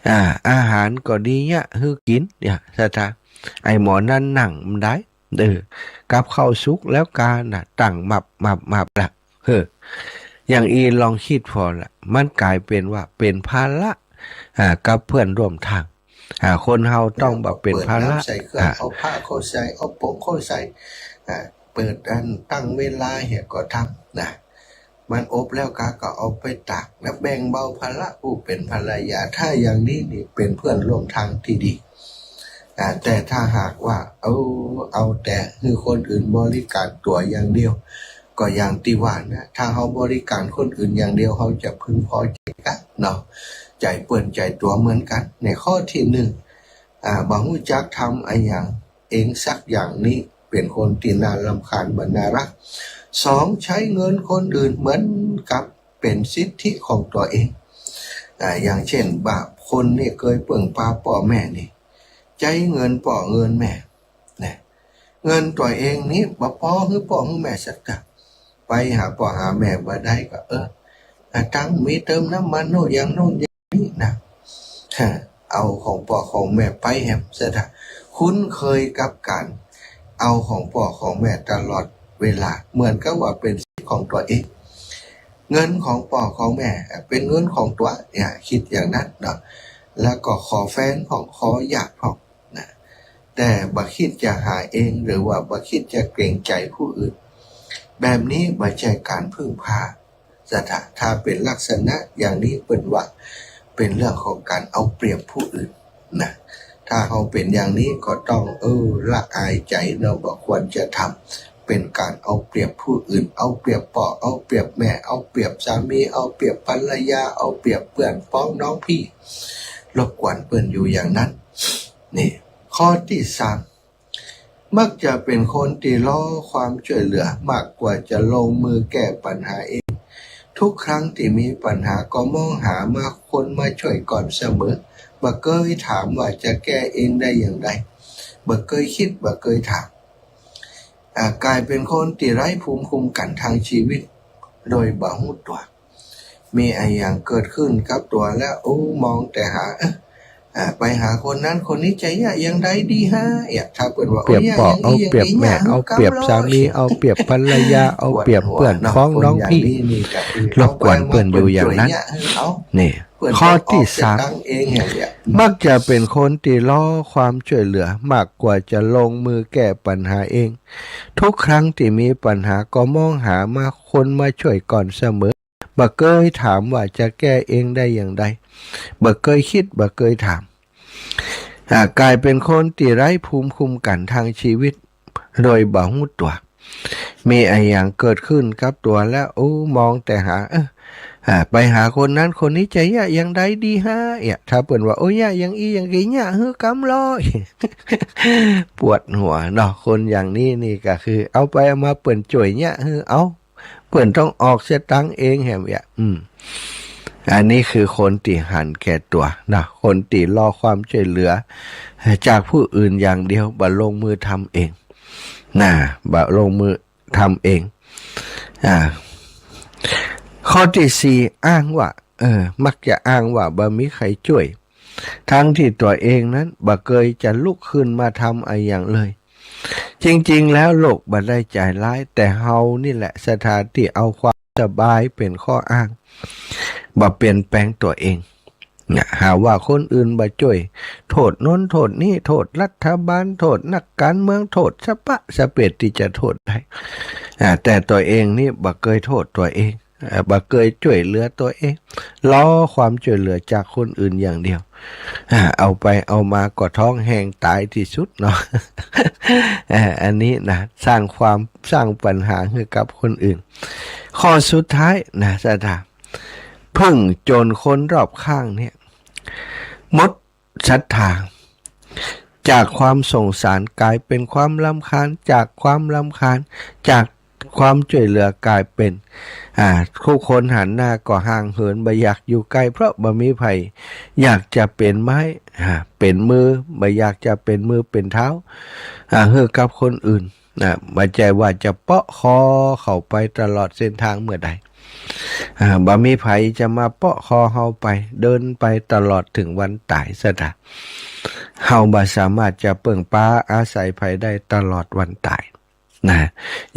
อ่า อาหารก็ดีเยียะหื้อกิ๋น เนี่ย สะท้า ไอ้หมอนั้นนั่งบ่ได้ เออ กับข้าวสุกแล้วกาน่ะ ตั้งมับมับมับละ เฮ้อ อย่างอี้ลองกึ๊ดผ่อละ มันก๋ายเป๋นว่าเป๋นภาระ อ่า กับเปื้อนร่วมตาง อ่า คนเฮาต้องบ่เป๋นภาระ เปิดน้ำใส่เครื่อง อ่า เอาผ้าเข้าใส่ เอาผงเข้าใส่ อ่า เปิดอันตั้งเวลาเหียก็ทำนะ มันอบแล้วกาก็เอาไปตากนะ แบ่งเบาภาระผู้เป๋นภรรยา ถ้าอย่างนี้นี่เป๋นเปื้อนร่วมตางตี้ดี อ่า แต่ถ้าหากว่า เอา เอาแต่หื้อคนอื่นบริการตั๋วอย่างเดียว ก็อย่างตี้ว่านะ ถ้าเฮาบริการคนอื่นอย่างเดียว เฮาจะพึงพอใจ๋กั๋นเนาะ ใจ๋เปื้อนใจ๋ตั๋วเหมือนกั๋น ในข้อตี้นึ่ง อ่า บ่ฮู้จักทำอะหยังเองสักอย่างนี้ เป๋นคนตี้น่ารำคาญ บ่น่าฮัก สอง ใจ๊เงินคนอื่นเหมือนกับเป๋นสิทธิของตั๋วเอง อ่า อย่างเจ้นบางคนนี่เกยเปิ้งปาป้อแม่นี่ ใจ๊เงินป้อเงินแม่ นะ เงินตั๋วเองนี่บ่ปอหื้อป้อหื้อแม่สักกำ ไปหาป้อหาแม่บ่ได้ก็ เออ อ่ะ ตังค์มีเติมน้ำมันโน่นอย่างโน่นอย่างนี้นะ ฮะ เอาของป้อของแม่ไปแหม สะท้า คุ้นเคยกับก๋านเอาของป้อของแม่ตลอดเวลา เหมือนกับว่าเป๋นสิทธิของตั๋วเอง เงินของป้อของแม่เป๋นเงินของตั๋ว เนี่ย กึ๊ดอย่างนั้นเนาะ แล้วก็ขอแฟนพ่อง ขอญาติพ่อง นะ แต่บ่กึ๊ดจะหาเอง หรือว่าบ่กึ๊ดจะเกรงใจ๋ผู้อื่น แบบนี้บ่ใจ้ก๋านพึ่งพา สะท้า ถ้าเป๋นลักษณะอย่างนี้เปิ้นว่าเป๋นเรื่องของก๋านเอาเปรียบผู้อื่นนะ ถ้าเฮาเป๋นอย่างนี้ก็ต้อง เออ ละอายใจ๋เนาะ บ่ควรจะทำ เป๋นก๋านเอาเปรียบผู้อื่น เอาเปรียบป้อ เอาเปรียบแม่ เอาเปรียบสามี เอาเปรียบภรรยา เอาเปรียบเปื้อนป๊องน้องพี่ รบกวนเปิ้นอยู่อย่างนั้น นี่ ข้อตี้สาม มักจะเป๋นคนตี้รอความจ้วยเหลือมากกว่าจะลงมือแก้ปั๋ญหาเอง ทุกครั้งตี้มีปั๋ญหาก็มองหามา คนมาจ้วยก่อนเสมอ บ่เกยถามว่าจะแก้เองได้อย่างใด บ่เกยกึ๊ด บ่เกยถาม อ่า ก๋ายเป๋นคนตี้ไร้ภูมิคุ้มกั๋นตางชีวิต โดยบ่ฮู้ตั๋ว มีอะหยังเกิดขึ้นกับตั๋วแล้ว โอ้ มองแต่หา เอ๊ะ อ่า ไปหาคนนั้นคนนี้จะเยียะอย่างใดดีฮะ เยียะ ถ้าเปิ้นว่า เปรียบป้อ โอ้ เยียะอย่างอี้ เอาเปรียบแม่ อย่างอี้ เอาเปรียบสามี เอาเปรียบภรรยา เอาเปรียบเปื้อนป๊องน้องพี่ ปวดหัวเนาะ คนอย่างนี้นี่ก็คือ รบกวนเปิ้นอยู่อย่างนั้น เอาไปมาเปิ้นจ้วยเยียะหื้อเอา นี่ เปิ้น ข้อตี้สาม เปิ้นออกสตางค์เองแหมเยียะ อืม มักจะเป๋นคนตี้รอความจ้วยเหลือมากกว่าจะลงมือแก้ปั๋ญหาเอง ทุกครั้งตี้มีปั๋ญหาก็มองหามา คนมาจ้วยก่อนเสมอ บ่เกยถามว่าจะแก้เองได้อย่างใด บ่เกยกึ๊ด บ่เกยถาม อ่า ก๋ายเป๋นคนตี้ไร้ภูมิคุ้มกั๋นตางชีวิต โดยบ่ฮู้ตั๋ว มีอะหยังเกิดขึ้นกับตั๋วแล้ว โอ้ มองแต่หา เอ๊ะ อ่า ไปหาคนนั้นคนนี้จะเยียะอย่างใดดีฮะ เยียะ ถ้าเปิ้นว่า โอ้ เยียะอย่างอี้อย่างกี้ เยียะหื้อกำลอ ปวดหัวเนาะ คนอย่างนี้นี่ก็คือ เอาไปเอามาเปิ้นจ้วยเยียะหื้อเอา เปิ้นต้องออกสตางค์เองแหมเยียะ อืม อันนี้คือคนตี้หันแก่ตั๋วนะ คนตี้รอความจ้วยเหลือจากผู้อื่นอย่างเดียว บ่ลงมือทำเองนะ บ่ลงมือทำเอง อ่า ข้อตี้สี่ อ้างว่า เออ มักจะอ้างว่าบ่มีใผจ้วย ตึงตี้ตั๋วเองนั้นบ่เกยจะลุกขึ้นมาทำอะหยังเลย จริงๆ แล้วโลกบ่ได้ใจ๋ฮ้าย แต่เฮานี่แหละสถานตี้เอาความสบายเป๋นข้ออ้าง บ่เปลี่ยนแปลงตั๋วเอง เนี่ย หาว่าคนอื่นบ่จ้วย โต้ษโน้นโต้ษนี้ โต้ษรัฐบาล โต้ษนักก๋านเมือง โต้ษสะปะสะเปดตี้จะโต้ษได้ อ่า แต่ตั๋วเองนี่บ่เกยโต้ษตั๋วเอง อ่า บ่เกยจ้วยเหลือตั๋วเอง รอความจ้วยเหลือจากคนอื่นอย่างเดียว อ่า เอาไปเอามาก็ท้องแห้งต๋ายตี้สุดเนาะ อ่า อันนี้นะ สร้างความ สร้างปัญหาหื้อกับคนอื่น ข้อสุดท้ายนะ ศรัทธา เพิ่งจ๋นคนรอบข้างเนี่ย หมดศรัทธา จากความสงสารก๋ายเป๋นความรำคาญ จากความรำคาญ จากความจ้วยเหลือกลายเป๋น อ่า ทุกคนหันหน้าก็ห่างเหิน บ่อยากอยู่ใก้ เพราะบ่มีใผอยากจะเป๋นไม้ อ่า เป๋นมือ บ่อยากจะเป๋นมือเป๋นเท้า อ่า หื้อกับคนอื่น นะ บ่ใจ้ว่าจะเปาะคอเข้าไปตลอดเส้นตางเมื่อใด อ่า บ่มีใผจะมาเปาะคอเฮาไป เดินไปตลอดเถิงวันต๋าย ศรัทธา เฮาบ่สามารถจะเปิ้งปาอาศัยใผได้ตลอดวันต๋าย นะ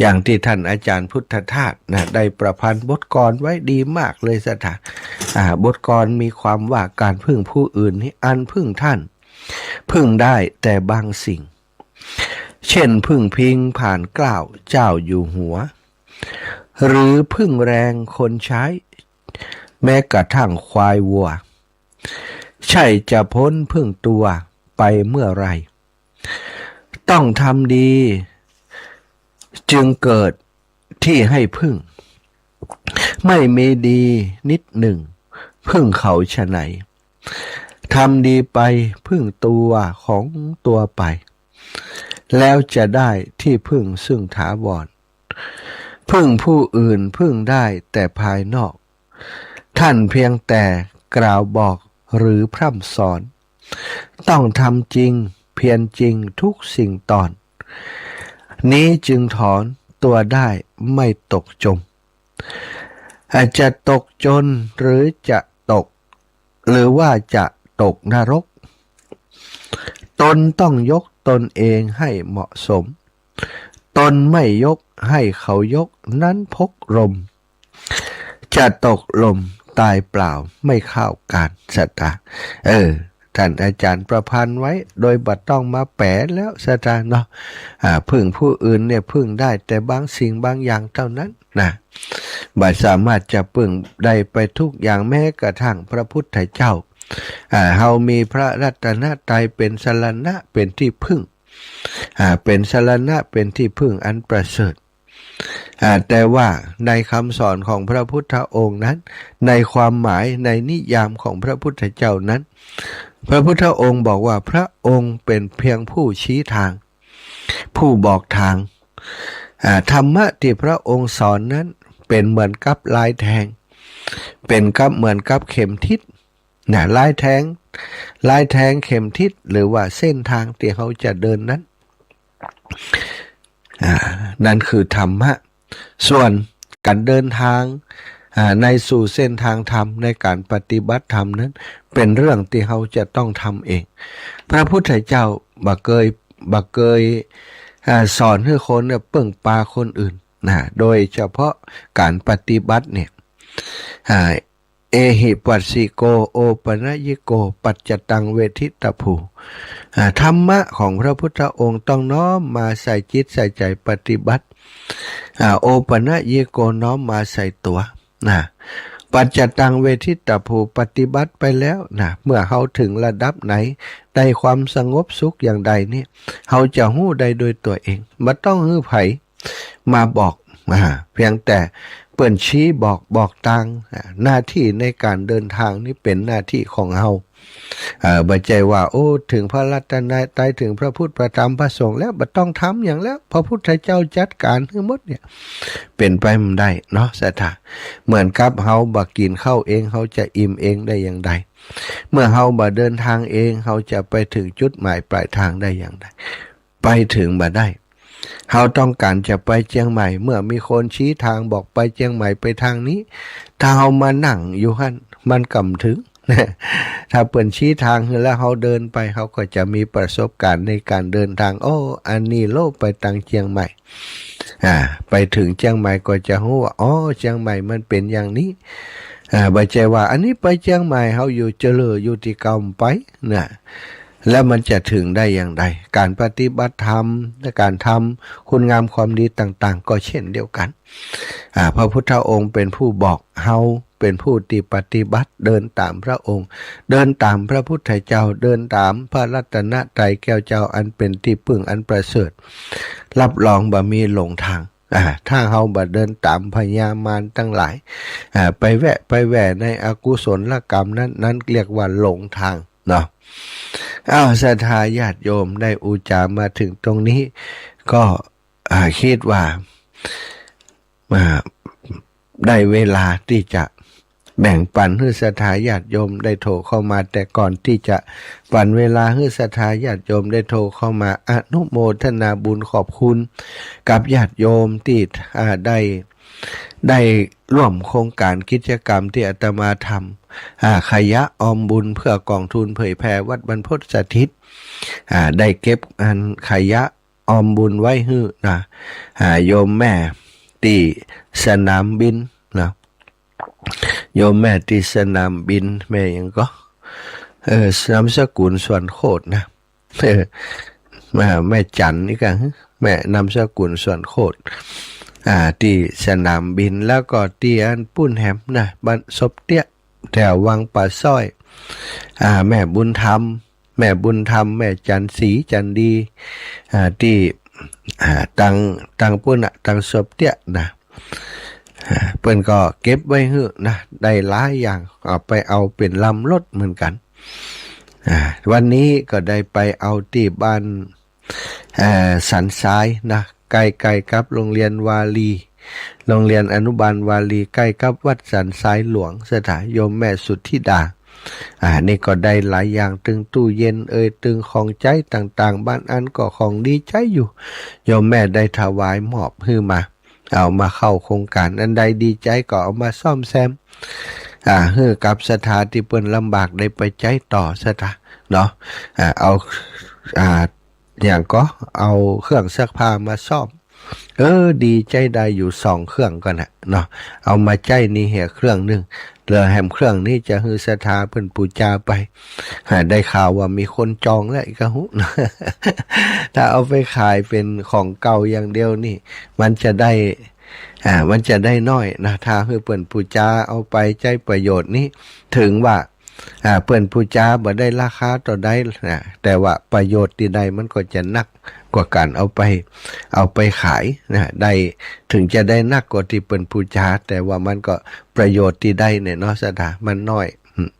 อย่างตี้ต้านอาจ๋ารย์พุทธทาสนะ ได้ประพันธ์บทกลอนไว้ดีมากเลย ศรัทธา อ่า บทกลอนมีความว่า ก๋านพึ่งผู้อื่นนี้ อันพึ่งต้าน พึ่งได้แต่บางสิ่ง เช่น พึ่งพิงผ่านเกล้าเจ้าอยู่หัว หรือพึ่งแรงคนใช้ แม้กระทั่งควายวัว ใช่จะพ้นพึ่งตัวไปเมื่อไร ต้องทำดีจึงเกิดที่ให้พึ่ง ไม่มีดีนิดหนึ่ง พึ่งเขาฉะไหน ทำดีไปพึ่งตัวของตัวไป แล้วจะได้ที่พึ่งซึ่งถาวร พึ่งผู้อื่นพึ่งได้แต่ภายนอก ท่านเพียงแต่กล่าวบอกหรือพร่ำสอน ต้องทำจริงเพียรจริงทุกสิ่งตอน นี้จึงถอนตัวได้ไม่ตกจม อาจจะตกจนหรือจะตก หรือว่าจะตกนรก ตนต้องยกตนเองให้เหมาะสม ตนไม่ยกให้เขายกนั้นพกรม จะตกหล่มตายเปล่าไม่เข้าก๋าน ศรัทธา เออ ต้านอาจ๋ารย์ประพันธ์ไว้ โดยบ่ต้องมาแป๋แล้ว ศรัทธาเนาะ อ่า พึ่งผู้อื่นเนี่ยพึ่งได้แต่บางสิ่งบางอย่างเต้านั้นนะ บ่สามารถจะพึ่งได้ไปทุกอย่าง แม้กระทั่งพระพุทธเจ้า อ่า เฮามีพระรัตนตรัยเป๋นสรณะเป๋นตี้พึ่ง อ่า เป๋นสรณะเป๋นตี้พึ่งอันประเสริฐ อ่า แต่ว่าในกำสอนของพระพุทธองค์นั้น ในความหมายในนิยามของพระพุทธเจ้านั้น พระพุทธองค์บอกว่าพระองค์เป๋นเพียงผู้ชี้ตาง ผู้บอกตาง อ่า ธรรมะตี้พระองค์สอนนั้นเป๋นเหมือนกับลายแทง เป๋นกับเหมือนกับเข็มทิศ นะ ลายแทง ลายแทงเข็มทิศ หรือว่าเส้นตางตี้เฮาจะเดินนั้น อ่า นั่นคือธรรมะ ส่วนก๋านเดินตาง อ่า ในสู่เส้นตางธรรม ในก๋านปฏิบัติธรรมนั้น เป๋นเรื่องตี้เฮาจะต้องทำเอง พระพุทธเจ้าบ่เกย บ่เกย อ่า สอนหื้อคนเนี่ยเปิ้งปาคนอื่นนะ โดยเฉพาะก๋านปฏิบัติเนี่ย อ่า เอหิปัสสิโก โอปะนะยิโก ปัจจตังเวทิตาภู อ่า ธรรมะของพระพุทธองค์ต้องน้อมมาใส่จิตใส่ใจ๋ปฏิบัติ อ่า โอปะนะยิโก น้อมมาใส่ตั๋วนะ ปัจจตังเวทิตาภู ปฏิบัติไปแล้วนะ เมื่อเฮาเถิงระดับไหน ได้ความสงบสุขอย่างใดนี่ เฮาจะฮู้ได้โดยตั๋วเอง บ่ต้องหื้อใผ มาบอก อ่า เพียงแต่เปิ้นชี้บอก บอกตาง อ่า หน้าตี้ในก๋านเดินตางนี่เป๋นหน้าตี้ของเฮา เอ่อ บ่ใจ้ว่า โอ้ เถิงพระรัตนตรัย เถิงพระพุทธ พระธรรม พระสงฆ์แล้ว บ่ต้องทำหยังแล้ว พระพุทธเจ้าจัดก๋านหื้อหมดเนี่ย เป๋นไปบ่ได้เนาะ ศรัทธา เหมือนกับเฮาบ่กิ๋นข้าวเอง เฮาจะอิ่มเองได้อย่างใด เมื่อเฮาบ่เดินตางเอง เฮาจะไปเถิงจุดหมายปลายตางได้อย่างใด ไปเถิงบ่ได้ เฮาต้องก๋านจะไปเจียงใหม่ เมื่อมีคนชี้ตางบอกไปเจียงใหม่ไปตางนี้ ถ้าเฮามานั่งอยู่หั้น มันก่ำเถิง ถ้าเปิ้นชี้ตางหื้อแล้วเฮาเดินไป เฮาก็จะมีประสบก๋ารณ์ในก๋านเดินตาง โอ้ อันนี้โลไปตางเจียงใหม่ อ่า ไปเถิงเจียงใหม่ก็จะฮู้ว่า อ๋อ เจียงใหม่มันเป๋นอย่างนี้ อ่า บ่ใจ้ว่าอันนี้ไปเจียงใหม่ เฮาอยู่เจริญอยู่ตี้เก่าไปนะ แล้วมันจะเถิงได้อย่างใด ก๋านปฏิบัติธรรม ก๋านทำคุณงามความดีต่างๆ ก็เช่นเดียวกั๋น อ่า พระพุทธองค์เป๋นผู้บอก เฮาเป๋นผู้ตี้ปฏิบัติ เดินต๋ามพระองค์ เดินต๋ามพระพุทธเจ้า เดินต๋ามพระรัตนตรัยแก้วเจ้า อันเป๋นตี้ปึ้งอันประเสริฐ รับรองบ่มีหลงตาง อ่า ถ้าเฮาบ่เดินต๋ามพญามารตังหลาย อ่า ไปแวะไปแหว่ในอกุศลกรรมนั้น นั้นเรียกว่าหลงตางเนาะ อ้าว ศรัทธาญาติโยม ได้อุจจามาเถิงตรงนี้ ก็ อ่า กึ๊ดว่า อ่า ได้เวลาตี้จะแบ่งปันหื้อศรัทธาญาติโยมได้โทรเข้ามา แต่ก่อนตี้จะปันเวลาหื้อศรัทธาญาติโยมได้โทรเข้ามาอนุโมทนาบุญขอบคุณกับญาติโยมตี้ อ่า ได้ ได้ร่วมโครงก๋านกิจกรรมตี้อาตมาทำ อ่า ขยะออมบุญเพื่อกองทุนเผยแผ่วัดบรรพตสถิต อ่า ได้เก็บอันขยะ ออมบุญไว้หื้อนะ อ่า โยมแม่ตี้สนามบินนะ โยมแม่ตี้สนามบิน แม่หยังก็ เออ นามสกุลสวนโคตรนะ เออ แม่ แม่จันนี่กะ แม่นามสกุลสวนโคตร อ่า ตี้สนามบิน แล้วก็ตี้อันปู๊นแหมนะ บ้านศพเตี้ย แถววังป่าสร้อย อ่า แม่บุญธรรม แม่บุญธรรม แม่จันสี จันดี อ่า ตี้ อ่า ตัง ตังปู๊นน่ะ ตังศพเตี้ยนะ อ่า เปิ้นก็เก็บไว้หื้อนะ ได้หลายอย่าง เอาไปเอาเป๋นลำรถเหมือนกั๋น อ่า วันนี้ก็ได้ไปเอาตี้บ้าน เอ่อ สันทรายนะ ใก้ๆ กับโรงเรียนวารี โรงเรียนอนุบาลวารี ใก้กับวัดสันทรายหลวง ศรัทธาโยมแม่สุทธิดา อ่า นี่ก็ได้หลายอย่าง ตึงตู้เย็นเอ่ย ตึงของใจ๊ต่างๆ บางอันก็ของดีใจ๊อยู่ โยมแม่ได้ถวายมอบหื้อมา เอามาเข้าโครงก๋าน อันใดดีใจ๊ก็เอามาซ่อมแซม อ่า หื้อกับศรัทธาตี้เปิ้นลำบากได้ไปใจ๊ต่อ ศรัทธาเนาะ อ่า เอา อ่า อย่างก็เอาเครื่องซักผ้ามาซ่อม เออ ดีใจ๊ได้อยู่สองเครื่องก่อนนะเนาะ เอามาใจ๊นี่เหียเครื่องนึ่ง เหลือแหมเครื่องนี้จะหื้อศรัทธาเปิ้นปู๋จาไป อ่า ได้ข่าวว่ามีคนจองแล้วอีกก็ฮู้ ถ้าเอาไปขายเป๋นของเก่าอย่างเดียวนี่ มันจะได้ อ่า มันจะได้น้อยนะ ถ้าหื้อเปิ้นปู๋จาเอาไปใจ๊ประโยชน์นี้ เถิงว่า อ่า เปิ้นปู๋จาบ่ได้ราคาเต้าใดนะ แต่ว่าประโยชน์ตี้ได้มันก็จะนักกว่าก๋านเอาไป เอาไปขายนะ ได้ เถิงจะได้นักกว่าตี้เปิ้นปู๋จา แต่ว่ามันก็ประโยชน์ตี้ได้เนี่ยเนาะ ศรัทธา มันน้อย อืม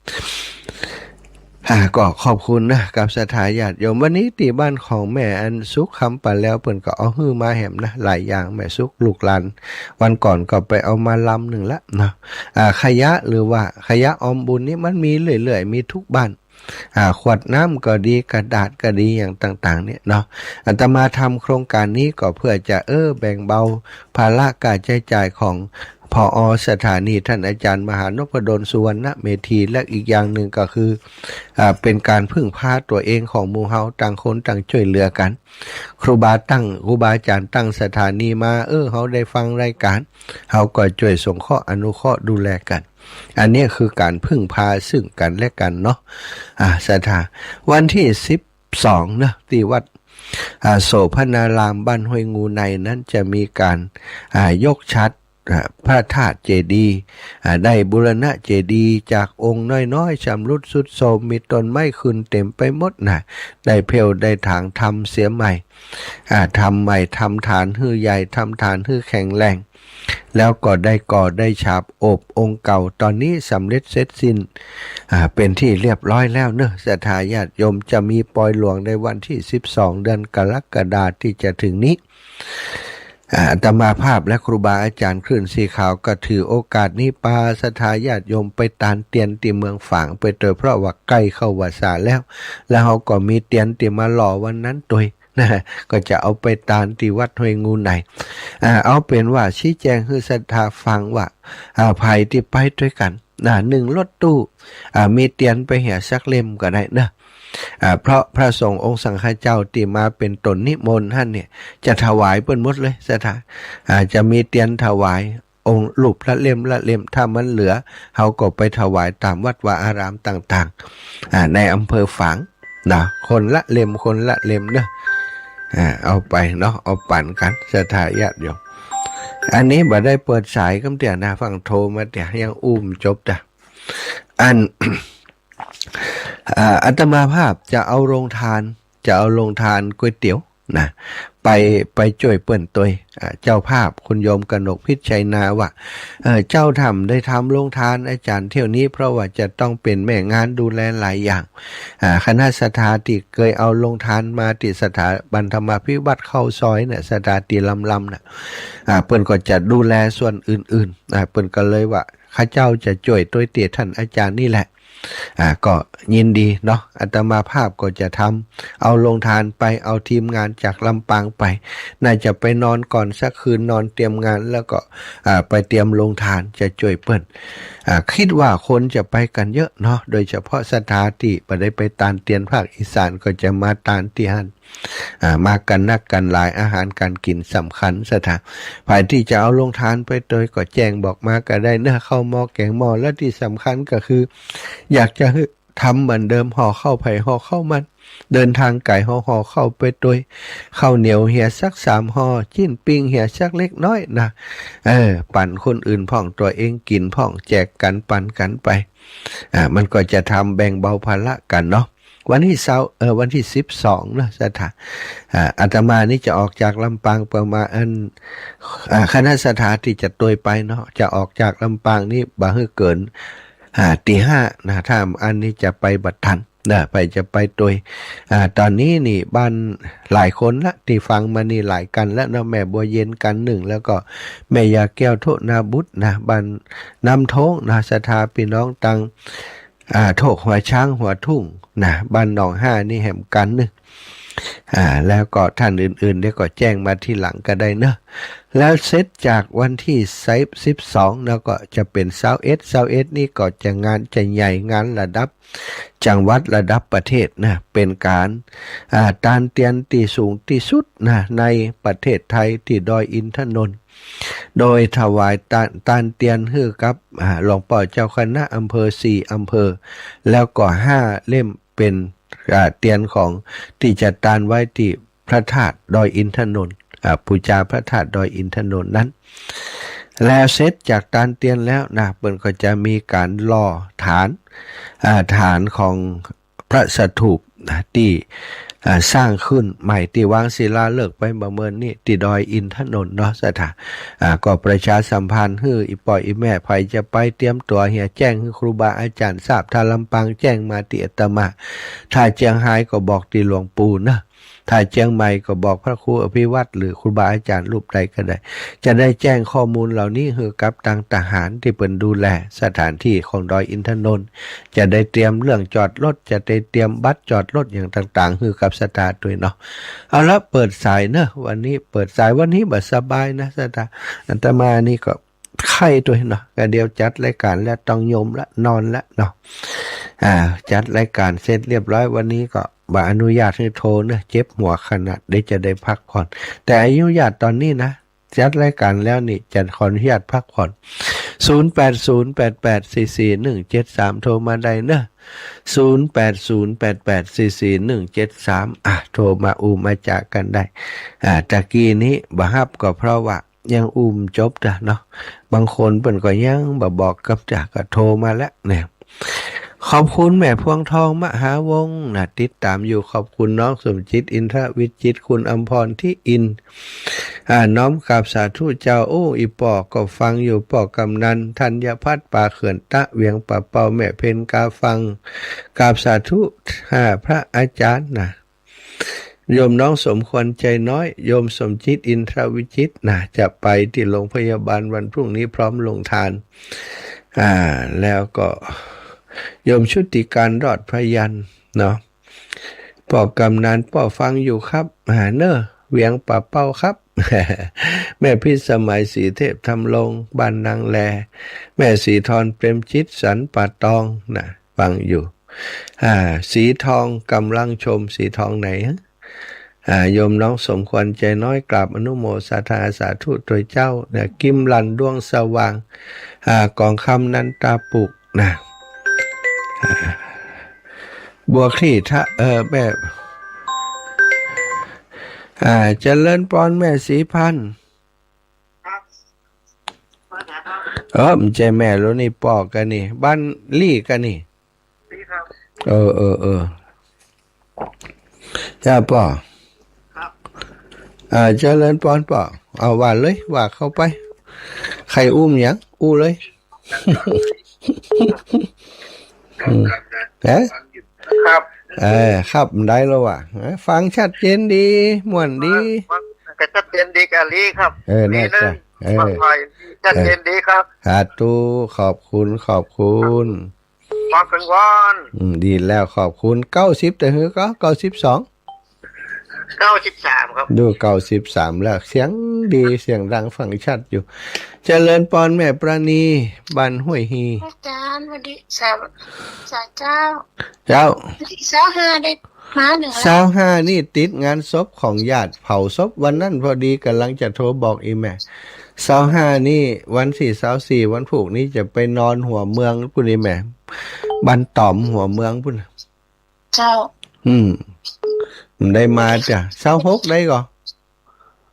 อ่า ก็ขอบคุณนะ กับศรัทธาญาติโยม วันนี้ตี้บ้านของแม่อันสุขคำปาแลว เปิ้นก็เอาหื้อมาแหมนะ หลายอย่าง แม่สุข ลูกหลาน วันก่อนก็ไปเอามาลำนึ่งละเนาะ อ่า ขยะหรือว่าขยะออมบุญนี่มันมีเรื่อยๆ มีทุกบ้าน อ่า ขวดน้ำก็ดี กระดาษก็ดี อย่างต่างๆ เนี่ยเนาะ อาตมาทำโครงก๋านนี้ก็เพื่อจะ เออ แบ่งเบาภาระค่าใจ๊จ่ายของ ผอ.สถานี ท่านอาจารย์มหานพดล สุวรรณเมธี และอีกอย่างนึ่งก็คือ อ่า เป๋นก๋านพึ่งพาตั๋วเองของหมู่เฮา ต่างคนต่างจ้วยเหลือกั๋น ครูบาตั้ง ครูบาอาจ๋ารย์ตั้งสถานีมา เออ เฮาได้ฟังรายก๋าน เฮาก็จ้วยสงเคราะห์อนุเคราะห์ดูแลกั๋น อันนี้คือก๋านพึ่งพาซึ่งกั๋นและกั๋นเนาะ อ่า ศรัทธา วันตี้สิบสองเนาะ ตี้วัด อ่า โสภณาราม บ้านห้วยงูในนั้นจะมีก๋าน อ่า ยกฉัตร อ่า พระธาตุเจดีย์ อ่า ได้บูรณะเจดีย์จากองค์น้อยๆ ชำรุดทรุดโทรม มีต้นไม้ขึ้นเต๋มไปหมดนะ ได้เพลได้ถางทำเสียใหม่ อ่า ทำใหม่ ทำฐานหื้อใหญ่ ทำฐานหื้อแข็งแรง แล้วก็ได้ก่อได้ฉาบโอบองค์เก่า ต๋อนนี้สำเร็จเสร็จสิ้น อ่า เป๋นตี้เรียบร้อยแล้วเนาะ ศรัทธาญาติโยม จะมีปอยหลวงในวันตี้สิบสอง เดือนกรกฎาคมตี้จะเถิงนี้ อ่า อาตมาภาพและครูบาอาจ๋ารย์คลื่นสีขาวก็ถือโอกาสนี้ปาศรัทธาญาติโยมไปตานเตียนตี้เมืองฝางไปเตอะ เพราะว่าใก้เข้าวัสสาแล้ว แล้วเฮาก็มีเตียนตี้มาหล่อวันนั้นตวยนะ ก็จะเอาไปตานตี้วัดห้วยงูใน อ่า เอาเป๋นว่าชี้แจงหื้อศรัทธาฟังว่า อ่า ใผตี้ไปตวยกั๋นนะ นึ่งรถตู้ อ่า มีเตียนไปเหียสักเล่มก็ได้นะ อ่า เพราะพระสงฆ์องค์สังฆเจ้าตี้มาเป๋นต๋นนิมนต์หั้นเนี่ย จะถวายเปิ้นหมดเลยศรัทธา อ่า จะมีเตียนถวาย องค์รูปละเล่มละเล่ม ถ้ามันเหลือ เฮาก็ไปถวายต๋ามวัดวาอารามต่างๆ อ่า ในอำเภอฝางนะ คนละเล่ม คนละเล่มเนาะ อ่า เอาไปเนาะ เอาปั๋นกั๋น ศรัทธาญาติโยม อันนี้บ่ได้เปิดสายกำเตื้อนะ ฟั่งโทรมาเตื้อ ยังอู้บ่จบจ้ะ อัน อ่า อาตมาภาพจะเอาโรงทาน จะเอาโรงทานก๋วยเตี๋ยวนะ ไป ไปจ้วยเปิ้นตวย อ่า เจ้าภาพคุณโยมกนกพิชชัยนาว่า เอ่อ เจ้าถ้ำได้ทำโรงทานอาจารย์เที่ยวนี้ เพราะว่าจะต้องเป๋นแม่งานดูแลหลายอย่าง อ่า คณะศรัทธาตี้เกยเอาโรงทานมาตี้สถาบันธรรมาภิวัตน์เข้าซอยเนี่ย ศรัทธาตี้ลำๆ น่ะ อ่า เปิ้นก็จะดูแลส่วนอื่นๆ อ่า เปิ้นก็เลยว่า ข้าเจ้าจะจ้วยตวยเตี้ยท่านอาจารย์นี่แหละ อ่า ก็ยินดีเนาะ อาตมาภาพก็จะทำ เอาโรงทานไป เอาทีมงานจากลำปางไป น่าจะไปนอนก่อนสักคืน นอนเตรียมงาน แล้วก็ อ่า ไปเตรียมโรงทาน จะจ้วยเปิ้น อ่า กึ๊ดว่าคนจะไปกั๋นเยอะเนาะ โดยเฉพาะศรัทธาตี้บ่ได้ไปตานเตียนภาคอีสาน ก็จะมาตานตี้หั้น อ่า มากั๋นนักกั๋นหลาย อาหารก๋านกิ๋นสำคัญ ศรัทธา ใผตี้จะเอาโรงทานไปตวยก็แจ้งบอกมาก็ได้เนาะ ข้าวหม้อแกงหม้อ และตี้สำคัญก็คือ อยากจะหื้อทำเหมือนเดิม ห่อข้าวใผห่อข้าวมัน เดินตางไก๋ห่อๆ ข้าวไปตวย ข้าวเหนียวเหียสักสามห่อ จิ๊นปิ้งเหียสักเล็กน้อยนะ เออ ปั๋นคนอื่นพ่อง ตั๋วเองกิ๋นพ่อง แจกกั๋นปั๋นกั๋นไป อ่า มันก็จะทำแบ่งเบาภาระกั๋นเนาะ วันตี้ซาว เอ่อ วันตี้สิบสองเนาะ ศรัทธา อ่า อาตมานี่จะออกจากลำปางประมาณ อัน อ่า คณะศรัทธาตี้จะตวยไปเนาะ จะออกจากลำปางนี่บ่หื้อเกิน อ่า ตีห้านะ ถ้าอันนี้จะไปบ่ตันนะ ใผจะไปตวย อ่า ต๋อนนี้นี่บ้านหลายคนละ ตี้ฟังมานี่หลายกั๋นละเนาะ แม่บัวเย็นกั๋นนึ่ง แล้วก็แม่ยาแก้วโทนาบุตรนะ บ้านน้ำโท้งนะ ศรัทธาปี้น้องตัง อ่า โทกหัวช้างหัวทุ่งนะ บ้านหนองห้านี่แหมกั๋นนึ่ง อ่า แล้วก็ท่านอื่นๆ เดี๋ยวก็แจ้งมาทีหลังก็ได้เนาะ แล้วเสร็จจากวันตี้สิบสอง แล้วก็จะเป๋นซาวเอ็ด ซาวเอ็ดนี่ก็จะงานจะใหญ่ งานระดับจังหวัด ระดับประเทศนะ เป๋นก๋าน อ่า ตานเตียนตี้สูงตี้สุดนะ ในประเทศไทย ตี้ดอยอินทนนท์ โดยถวายตาน ตานเตียนหื้อกับ อ่า หลวงป้อเจ้าคณะอำเภอสี่อำเภอ แล้วก็ห้าเล่มเป๋น อ่า เตียนของตี้จะตานไว้ตี้พระธาตุดอยอินทนนท์ อ่า ปู๋จาพระธาตุดอยอินทนนท์นั้น แล้วเสร็จจากตานเตียนแล้วนะ เปิ้นก็จะมีก๋านหล่อฐาน อ่า ฐานของพระสถูปนะ ตี้ อ่า สร้างขึ้นใหม่ ตี้วางศิลาฤกษ์ไปบ่าเมินนี่ ตี้ดอยอินทนนท์เนาะ ศรัทธา อ่า ก็ประชาสัมพันธ์หื้ออี่ป้ออี่แม่ ใผจะไปเตรียมตั๋วเหีย แจ้งหื้อครูบาอาจ๋ารย์ทราบ ถ้าลำปางแจ้งมาตี้อาตมา ถ้าเจียงฮายก็บอกตี้หลวงปู่นะ ถ้าเจียงใหม่ก็บอกพระครูอภิวัตร หรือครูบาอาจ๋ารย์รูปใดก็ได้ จะได้แจ้งข้อมูลเหล่านี้หื้อกับตางทหารตี้เปิ้นดูแลสถานที่ของดอยอินทนนท์ จะได้เตรียมเรื่องจอดรถ จะได้เตรียมบัตรจอดรถอย่างต่างๆ หื้อกับศรัทธาตวยเนาะ เอาละ เปิดสายเนาะ วันนี้เปิดสาย วันนี้บ่สบายนะศรัทธา อาตมานี่ก็ ไข้ตวยเนาะ ก็เดี๋ยวจัดรายก๋านแล้วต้องยมละ นอนละเนาะ อ่า จัดรายก๋านเสร็จเรียบร้อย วันนี้ก็บ่อนุญาตหื้อโทรเนาะ เจ็บหัวขนาด เดี๋ยวจะได้พักผ่อน แต่อนุญาตต๋อนนี้นะ จัดรายก๋านแล้วนี่จะขออนุญาตพักผ่อน ศูนย์แปดศูนย์แปดแปดสี่สี่หนึ่งเจ็ดสาม โทรมาได้เนาะ ศูนย์แปดศูนย์แปดแปดสี่สี่หนึ่งเจ็ดสาม อ่ะ โทรมาอู้มาจ๋ากั๋นได้ อ่า ตะกี้นี้บ่ฮับก็เพราะว่า ยังอู้บ่จบจ้ะเนาะ บางคนเปิ้นก็ยังบ่บอกกับจ๋า ก็โทรมาแล้วเนี่ย ขอบคุณแม่พวงทองมหาวงศ์นะ ติดตามอยู่ ขอบคุณน้องสมจิตอินทรวิจิตร คุณอำพรที่อิน อ่า น้อมกราบสาธุเจ้า โอ้ อี่ป้อก็ฟังอยู่ ป้อกำนัน ธัญพัฒน์ ป่าเขื่อนตะ เวียงป่าเป้า แม่เพ็ญกาฟัง กราบสาธุ อ่า พระอาจ๋ารย์นะ โยมน้องสมควรใจน้อย โยมสมจิตอินทรวิจิตรนะ จะไปตี้โรงพยาบาลวันพรุ่งนี้พร้อมโรงทาน อ่า แล้วก็โยมชุติการรอดพยัญชนะเนาะ ป้อกำนัน ป้อฟังอยู่ครับ อ่า เนาะ เวียงป่าเป้าครับ แม่พิสมัย ศรีเทพธำรง บ้านนางแล แม่ศรีทร เปรมจิต สันป่าตองนะ ฟังอยู่ อ่า สีทองกำลังชม สีทองไหนฮะ อ่า โยมน้องสมควรใจน้อยกราบอนุโมทนาสาธุตวยเจ้า เนี่ย กิมลันดวงสว่าง อ่า กองคำนันตาปุกนะ บัวคลี่ทะ เออ แม่ อ่า เจริญปอนแม่ศรีพันธ์ เออ มันใจ้แม่แล้วนี่ ป้อกั๋นนี่ บ้านลี่กั๋นนี่ เออ เออ เออ เจ้าป้อ อ่า เจริญปอนป้อ เอาว่าเลย ว่าเข้าไป ใค่อู้หยัง อู้เลย อืม เอ๊ะ ครับ เออ ครับ ได้แล้วว่ะ เออ ฟังชัดเจนดี ม่วนดี ฟังก็ชัดเจนดีกะลีครับ เออ แน่ใจ เออ ชัดเจนดีครับ สาธุ ขอบคุณ ขอบคุณ ขอบคุณ อืม ดีแล้ว ขอบคุณ เก้าสิบ แต่หื้อก็ เก้าสิบสอง เก้าสิบสาม ครับ ดู เก้าสิบสาม แล้ว เสียงดี เสียงดัง ฟังชัดอยู่ เจริญปอนแม่ปราณี บ้านห้วยฮี อาจารย์ สวัสดี สาว สาวเจ้า เจ้า วันตี้ซาวห้าได้มาเหนือ ซาวห้านี่ติดงานศพของญาติ เผาศพวันนั้นพอดี ก่ำลังจะโทรบอกอี่แม่ ซาวห้านี่ วันตี้ซาวสี่ วันพูกนี้จะไปนอนหัวเมืองปู้นอี่แม่ บ้านต๋อมหัวเมืองปู้น เจ้า อืม บ่ได้มาจ้ะ ซาวหกได้ก่อ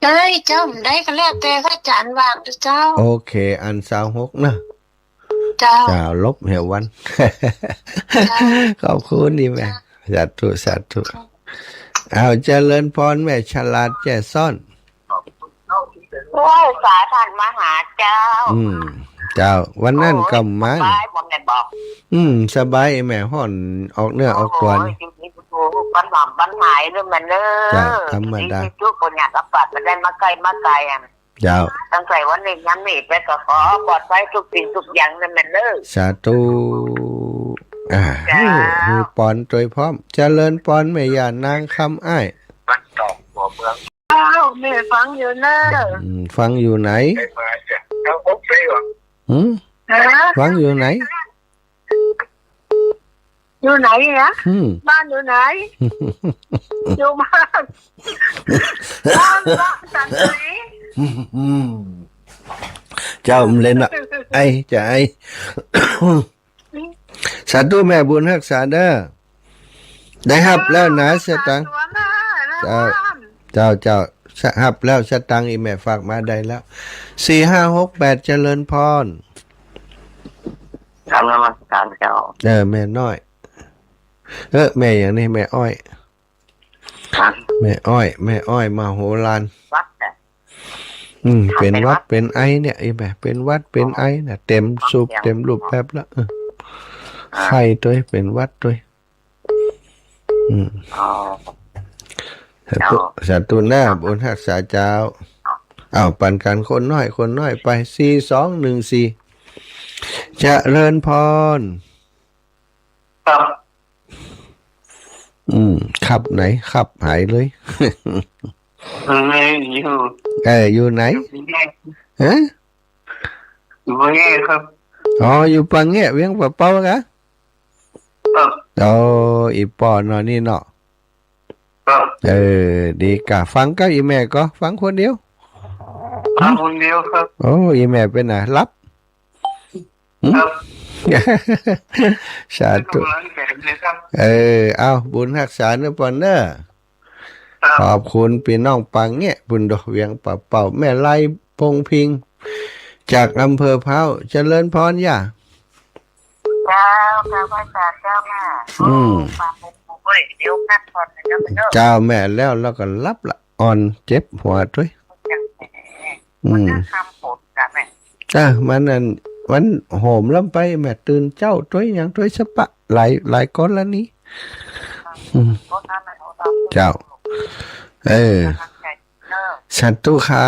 ได้เจ้า บ่ได้ก็แล้วแต่พระอาจารย์ว่างเจ้า โอเค อันซาวหกนะ เจ้า เจ้า ลบเหววัน เจ้า ขอบคุณอี่แม่ สาธุ สาธุ เอา เจริญปอนแม่ฉลาดแจ้ซ้อน โอ้ย สาธุ มาหาเจ้า อืม เจ้า วันนั้นก็มา โอ้ย สบายบ่แม่นบอก อืม สบายแม่ ฮ้อนออกเนื้อออกตั๋วนี่ โอ้ย ปัญหาปัญหาเรื่องมันเนอะ เจ้า ธรรมดา ทุกคนอยากกลับบ้าน บ่ได้มาไกล มาไกลอ่ะ เจ้า ตั้งแต่วันนี้ยังมีไปก็ขอปลอดภัยทุกสิ่งทุกอย่างนั่นแหละเนอะ สาธุ อ่า เจ้า หื้อ หื้อปอนตวยพร้อม เจริญปอนแม่ย่านางคำอ้าย บ้านต๋อมหัวเมือง เจ้า แม่ฟังอยู่เนอะ อืม ฟังอยู่ไหน หืม ฮะ ฟังอยู่ไหน อยู่ไหนอะ อืม บ้านอยู่ไหน อยู่บ้าน บ้าน บ้านสันติ อืม เจ้ามันเล่นอะ ไอ้ จะไอ้ สาธุแม่บุญฮักษาเด้อ ได้ฮับแล้วนะ สตางค์ เจ้า เจ้า เจ้า ฮับแล้ว สตางค์อี่แม่ฝากมาได้แล้ว สี่ห้าหกแปด เจริญพร กราบนมัสการเจ้า เออ แม่น้อย เออ แม่หยังนี่ แม่อ้อย ครับ แม่อ้อย แม่อ้อย มโหฬาร วัดเนี่ย อืม ครับ เป๋นหวัด เป๋นหวัด เป๋นไอเนี่ย ไอ้แม่ เป๋นหวัด เป๋นไอเนี่ย เต็มสูบ เต็มรูปแบบแล้ว เออ อ่า ไข้ตวย เป๋นหวัดตวย อืม อ๋อ สาธุ เจ้า สาธุนะ บุญฮักษาเจ้า อ้าว ปันกั๋นคนน้อย คนน้อยไป สี่สองหนึ่งสี่ เจริญพร ครับ อืม ครับไหน ครับหายเลย ไม่อยู่ เออ อยู่ไหน อยู่ปะแงะ ฮะ อยู่ปะแงะครับ อ๋อ อยู่ปะแงะ เวียงป่าเป้ากะ ครับ โอ้ อี่ป้อเนาะนี่เนาะ ครับ เออ ดีกะ ฟังกับอี่แม่ก่อ ฟังคนเดียว ฟังคนเดียวครับ โอ้ อี่แม่เป๋นอะหลับ หืม ครับ สาธุ กำลังแขนเลยครับ เออ เอา บุญฮักษาเนอะปอนเนอะ ครับ ขอบคุณปี้น้องปะแงะ ปู้นดอก เวียงป่าเป้า แม่ไลพงษ์พิงค์ จากอำเภอพร้าว เจริญพรย่า เจ้า เจ้า พระอาจารย์ เจ้าค่ะ อืม ฟังหลวงปู่ด้วย เดี๋ยวพักผ่อนนะเจ้าเนอะ เจ้าแม่ แล้ว แล้วก็หลับละ อ่อนเจ็บหัวตวย อืม วันนั้นทำฝนจ้ะแม่ อ่ะ มันนั่น มันโหมล้ำไปแม่ ตื่นเจ๊าตวยหยังตวยสะปะ หลาย หลายกรณี อืม เจ้า เออ สาธุค่ะ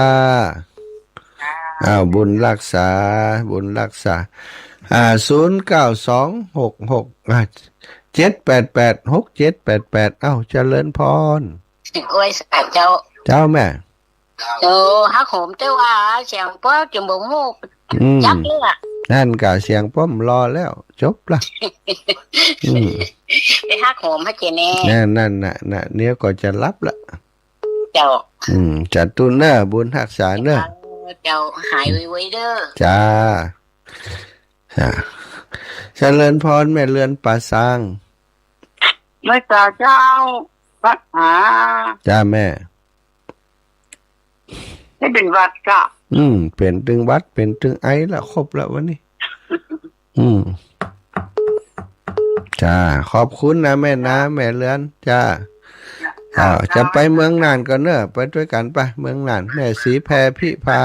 อ้าว บุญฮักษา บุญฮักษา อ่า ศูนย์เก้าสองหกหก อ่า เจ็ดแปดแปด หกเจ็ดแปดแปด อ้าว เจริญพร โอ้ย สาธุเจ้า เจ้าแม่ โอ้ ฮักโหมแต่ว่าเสียงป้อจะบ่ฮู้ อืม จักเลยอะ นั่นกะเสียงป้อมรอแล้ว จบละ อืม ไปฮักโหมให้เจแน่ นั่น นั่นน่ะ น่ะ เดี๋ยวก็จะหลับละ เจ้า อืม สาธุเน่อ บุญฮักษาเน่อ เจ้า หายไวๆเด้อ จ้า จ้า เจริญพรแม่เรือนป่าซาง เมตตาเจ้า พระมหา จ้าแม่ นี่เป๋นหวัดเจ้า อืม เป๋นตึงหวัด เป๋นตึงไอละ ครบละวันนี้ อืม จ้า ขอบคุณนะแม่นะ แม่เรือน จ้า อ้าว จะไปเมืองน่านก่อนเน่อ ไปตวยกั๋นไป เมืองน่าน แม่ศรีแพรพิพา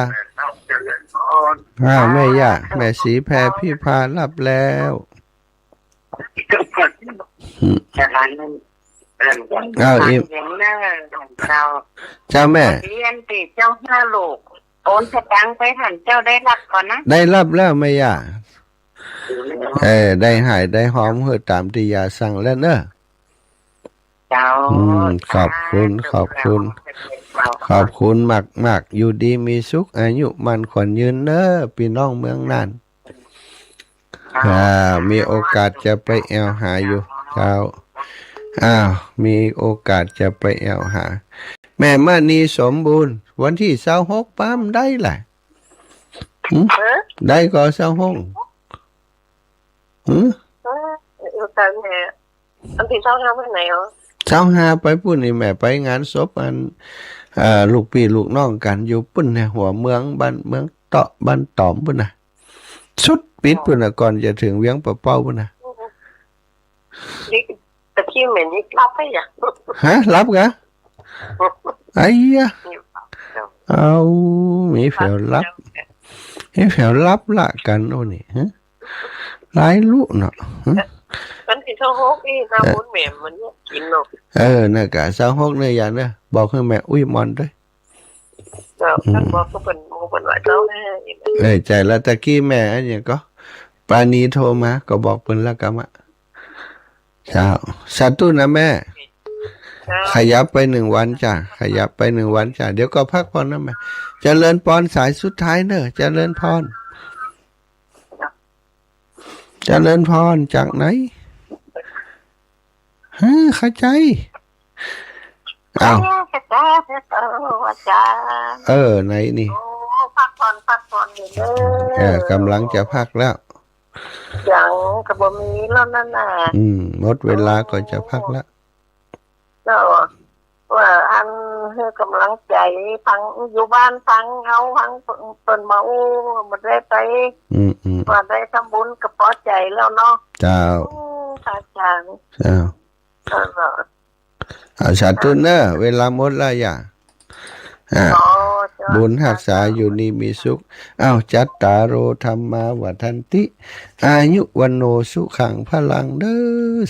อ้าว แม่ย่า แม่ศรีแพรพิพาหลับแล้ว อืม อ้าว อิ่ม เจ้าแม่ เรียนติเจ้าห้าลูก โอนสตางค์ไปหั้นเจ้าได้รับก่อนะ ได้รับแล้วแม่ย่า เออ ได้หายได้หอมหื้อต๋ามตี้ย่าสั่งแล้วเน่อ เจ้า อืม ขอบคุณ ขอบคุณ ขอบคุณมากๆ อยู่ดีมีสุข อายุมั่นขวัญยืนเน่อ ปี้น้องเมืองน่าน อ่า มีโอกาสจะไปแอ่วหาอยู่ เจ้า อ้าว มีโอกาสจะไปแอ่วหา แม่มณีสมบูรณ์ วันตี้ซาวหก ป้าบ่ได้ละ หึ ฮะ ได้ก่อซาวหก หึ เออ เออ ตามแม่ วันตี้ซาวห้าไปไหนอ๋อ ซาวห้าไปปุ้นนี่แม่ ไปงานศพอัน เอ่อ ลูกปี้ลูกน้องกั๋นอยู่ปุ้นเนี่ย หัวเมือง บ้านเมืองเตาะ บ้านต๋อมปุ้นน่ะ สุดปิดปุ้นน่ะ ก่อนจะเถิงเวียงป่าเป้าปุ้นน่ะ นี่ตะกี้แม่นี่หลับไปอ่ะ ฮะ หลับกะ ไอ้ยะ นี่หลับเจ้า เอา มีแผวหลับ มีแผวหลับละกั๋น โอ้นี่ ฮะ หลายลุเนาะ ฮะ วันตี้ซาวหกนี่ น้ำมูนแม่มันเนี่ยกิ๋นเนาะ เออ นั่นกะ ซาวหกเนี่ยย่าเน่อ บอกหื้อแม่อุ๊ยมอนตวย เจ้า อืม ท่านบอกก็เปิ้น หมู่เปิ้นว่าเจ้าแม่ เออ ใจ้ละ ตะกี้แม่อันหยังก่อ ปาณีโทรมา ก็บอกเปิ้นละกำอะ เจ้า สาธุนะแม่ เจ้า ขยับไปหนึ่งวันจ้ะ ขยับไปหนึ่งวันจ้ะ เดี๋ยวก็พักผ่อนนะแม่ เจริญพรสายสุดท้ายเน่อ เจริญพร เจริญพรจากไหน ฮะ เข้าใจ๋ อ้าว เออ เจ้า เจ้า อาจ๋ารย์ เออ ไหนนี่ โอ้ พักผ่อน พักผ่อนอยู่เด้อ เออ ก๋ำลังจะพักแล้ว ยังก็บ่มีแล้วนั่นน่ะ อืม หมดเวลาก็จะพักแล้ว เจ้า ว่าอันหื้อก๋ำลังใจ๋ ฟังอยู่บ้านฟังเอา ฟังเปิ้นมาอู้ บ่ได้ไป อืม อืม ว่าได้ทำบุญก็ปอใจ๋แล้วเนาะ เจ้า อืม พระอาจ๋ารย์ เจ้า เออ เอาสาธุเน่อ เวลาหมดแล้วย่า อ่า อ๋อ เจ้า บุญฮักษา อยู่ดีมีสุข อ้าว จัตตาโร ธัมมา วัฑฒันติ อายุ วัณโณ สุขัง พลัง เด้อ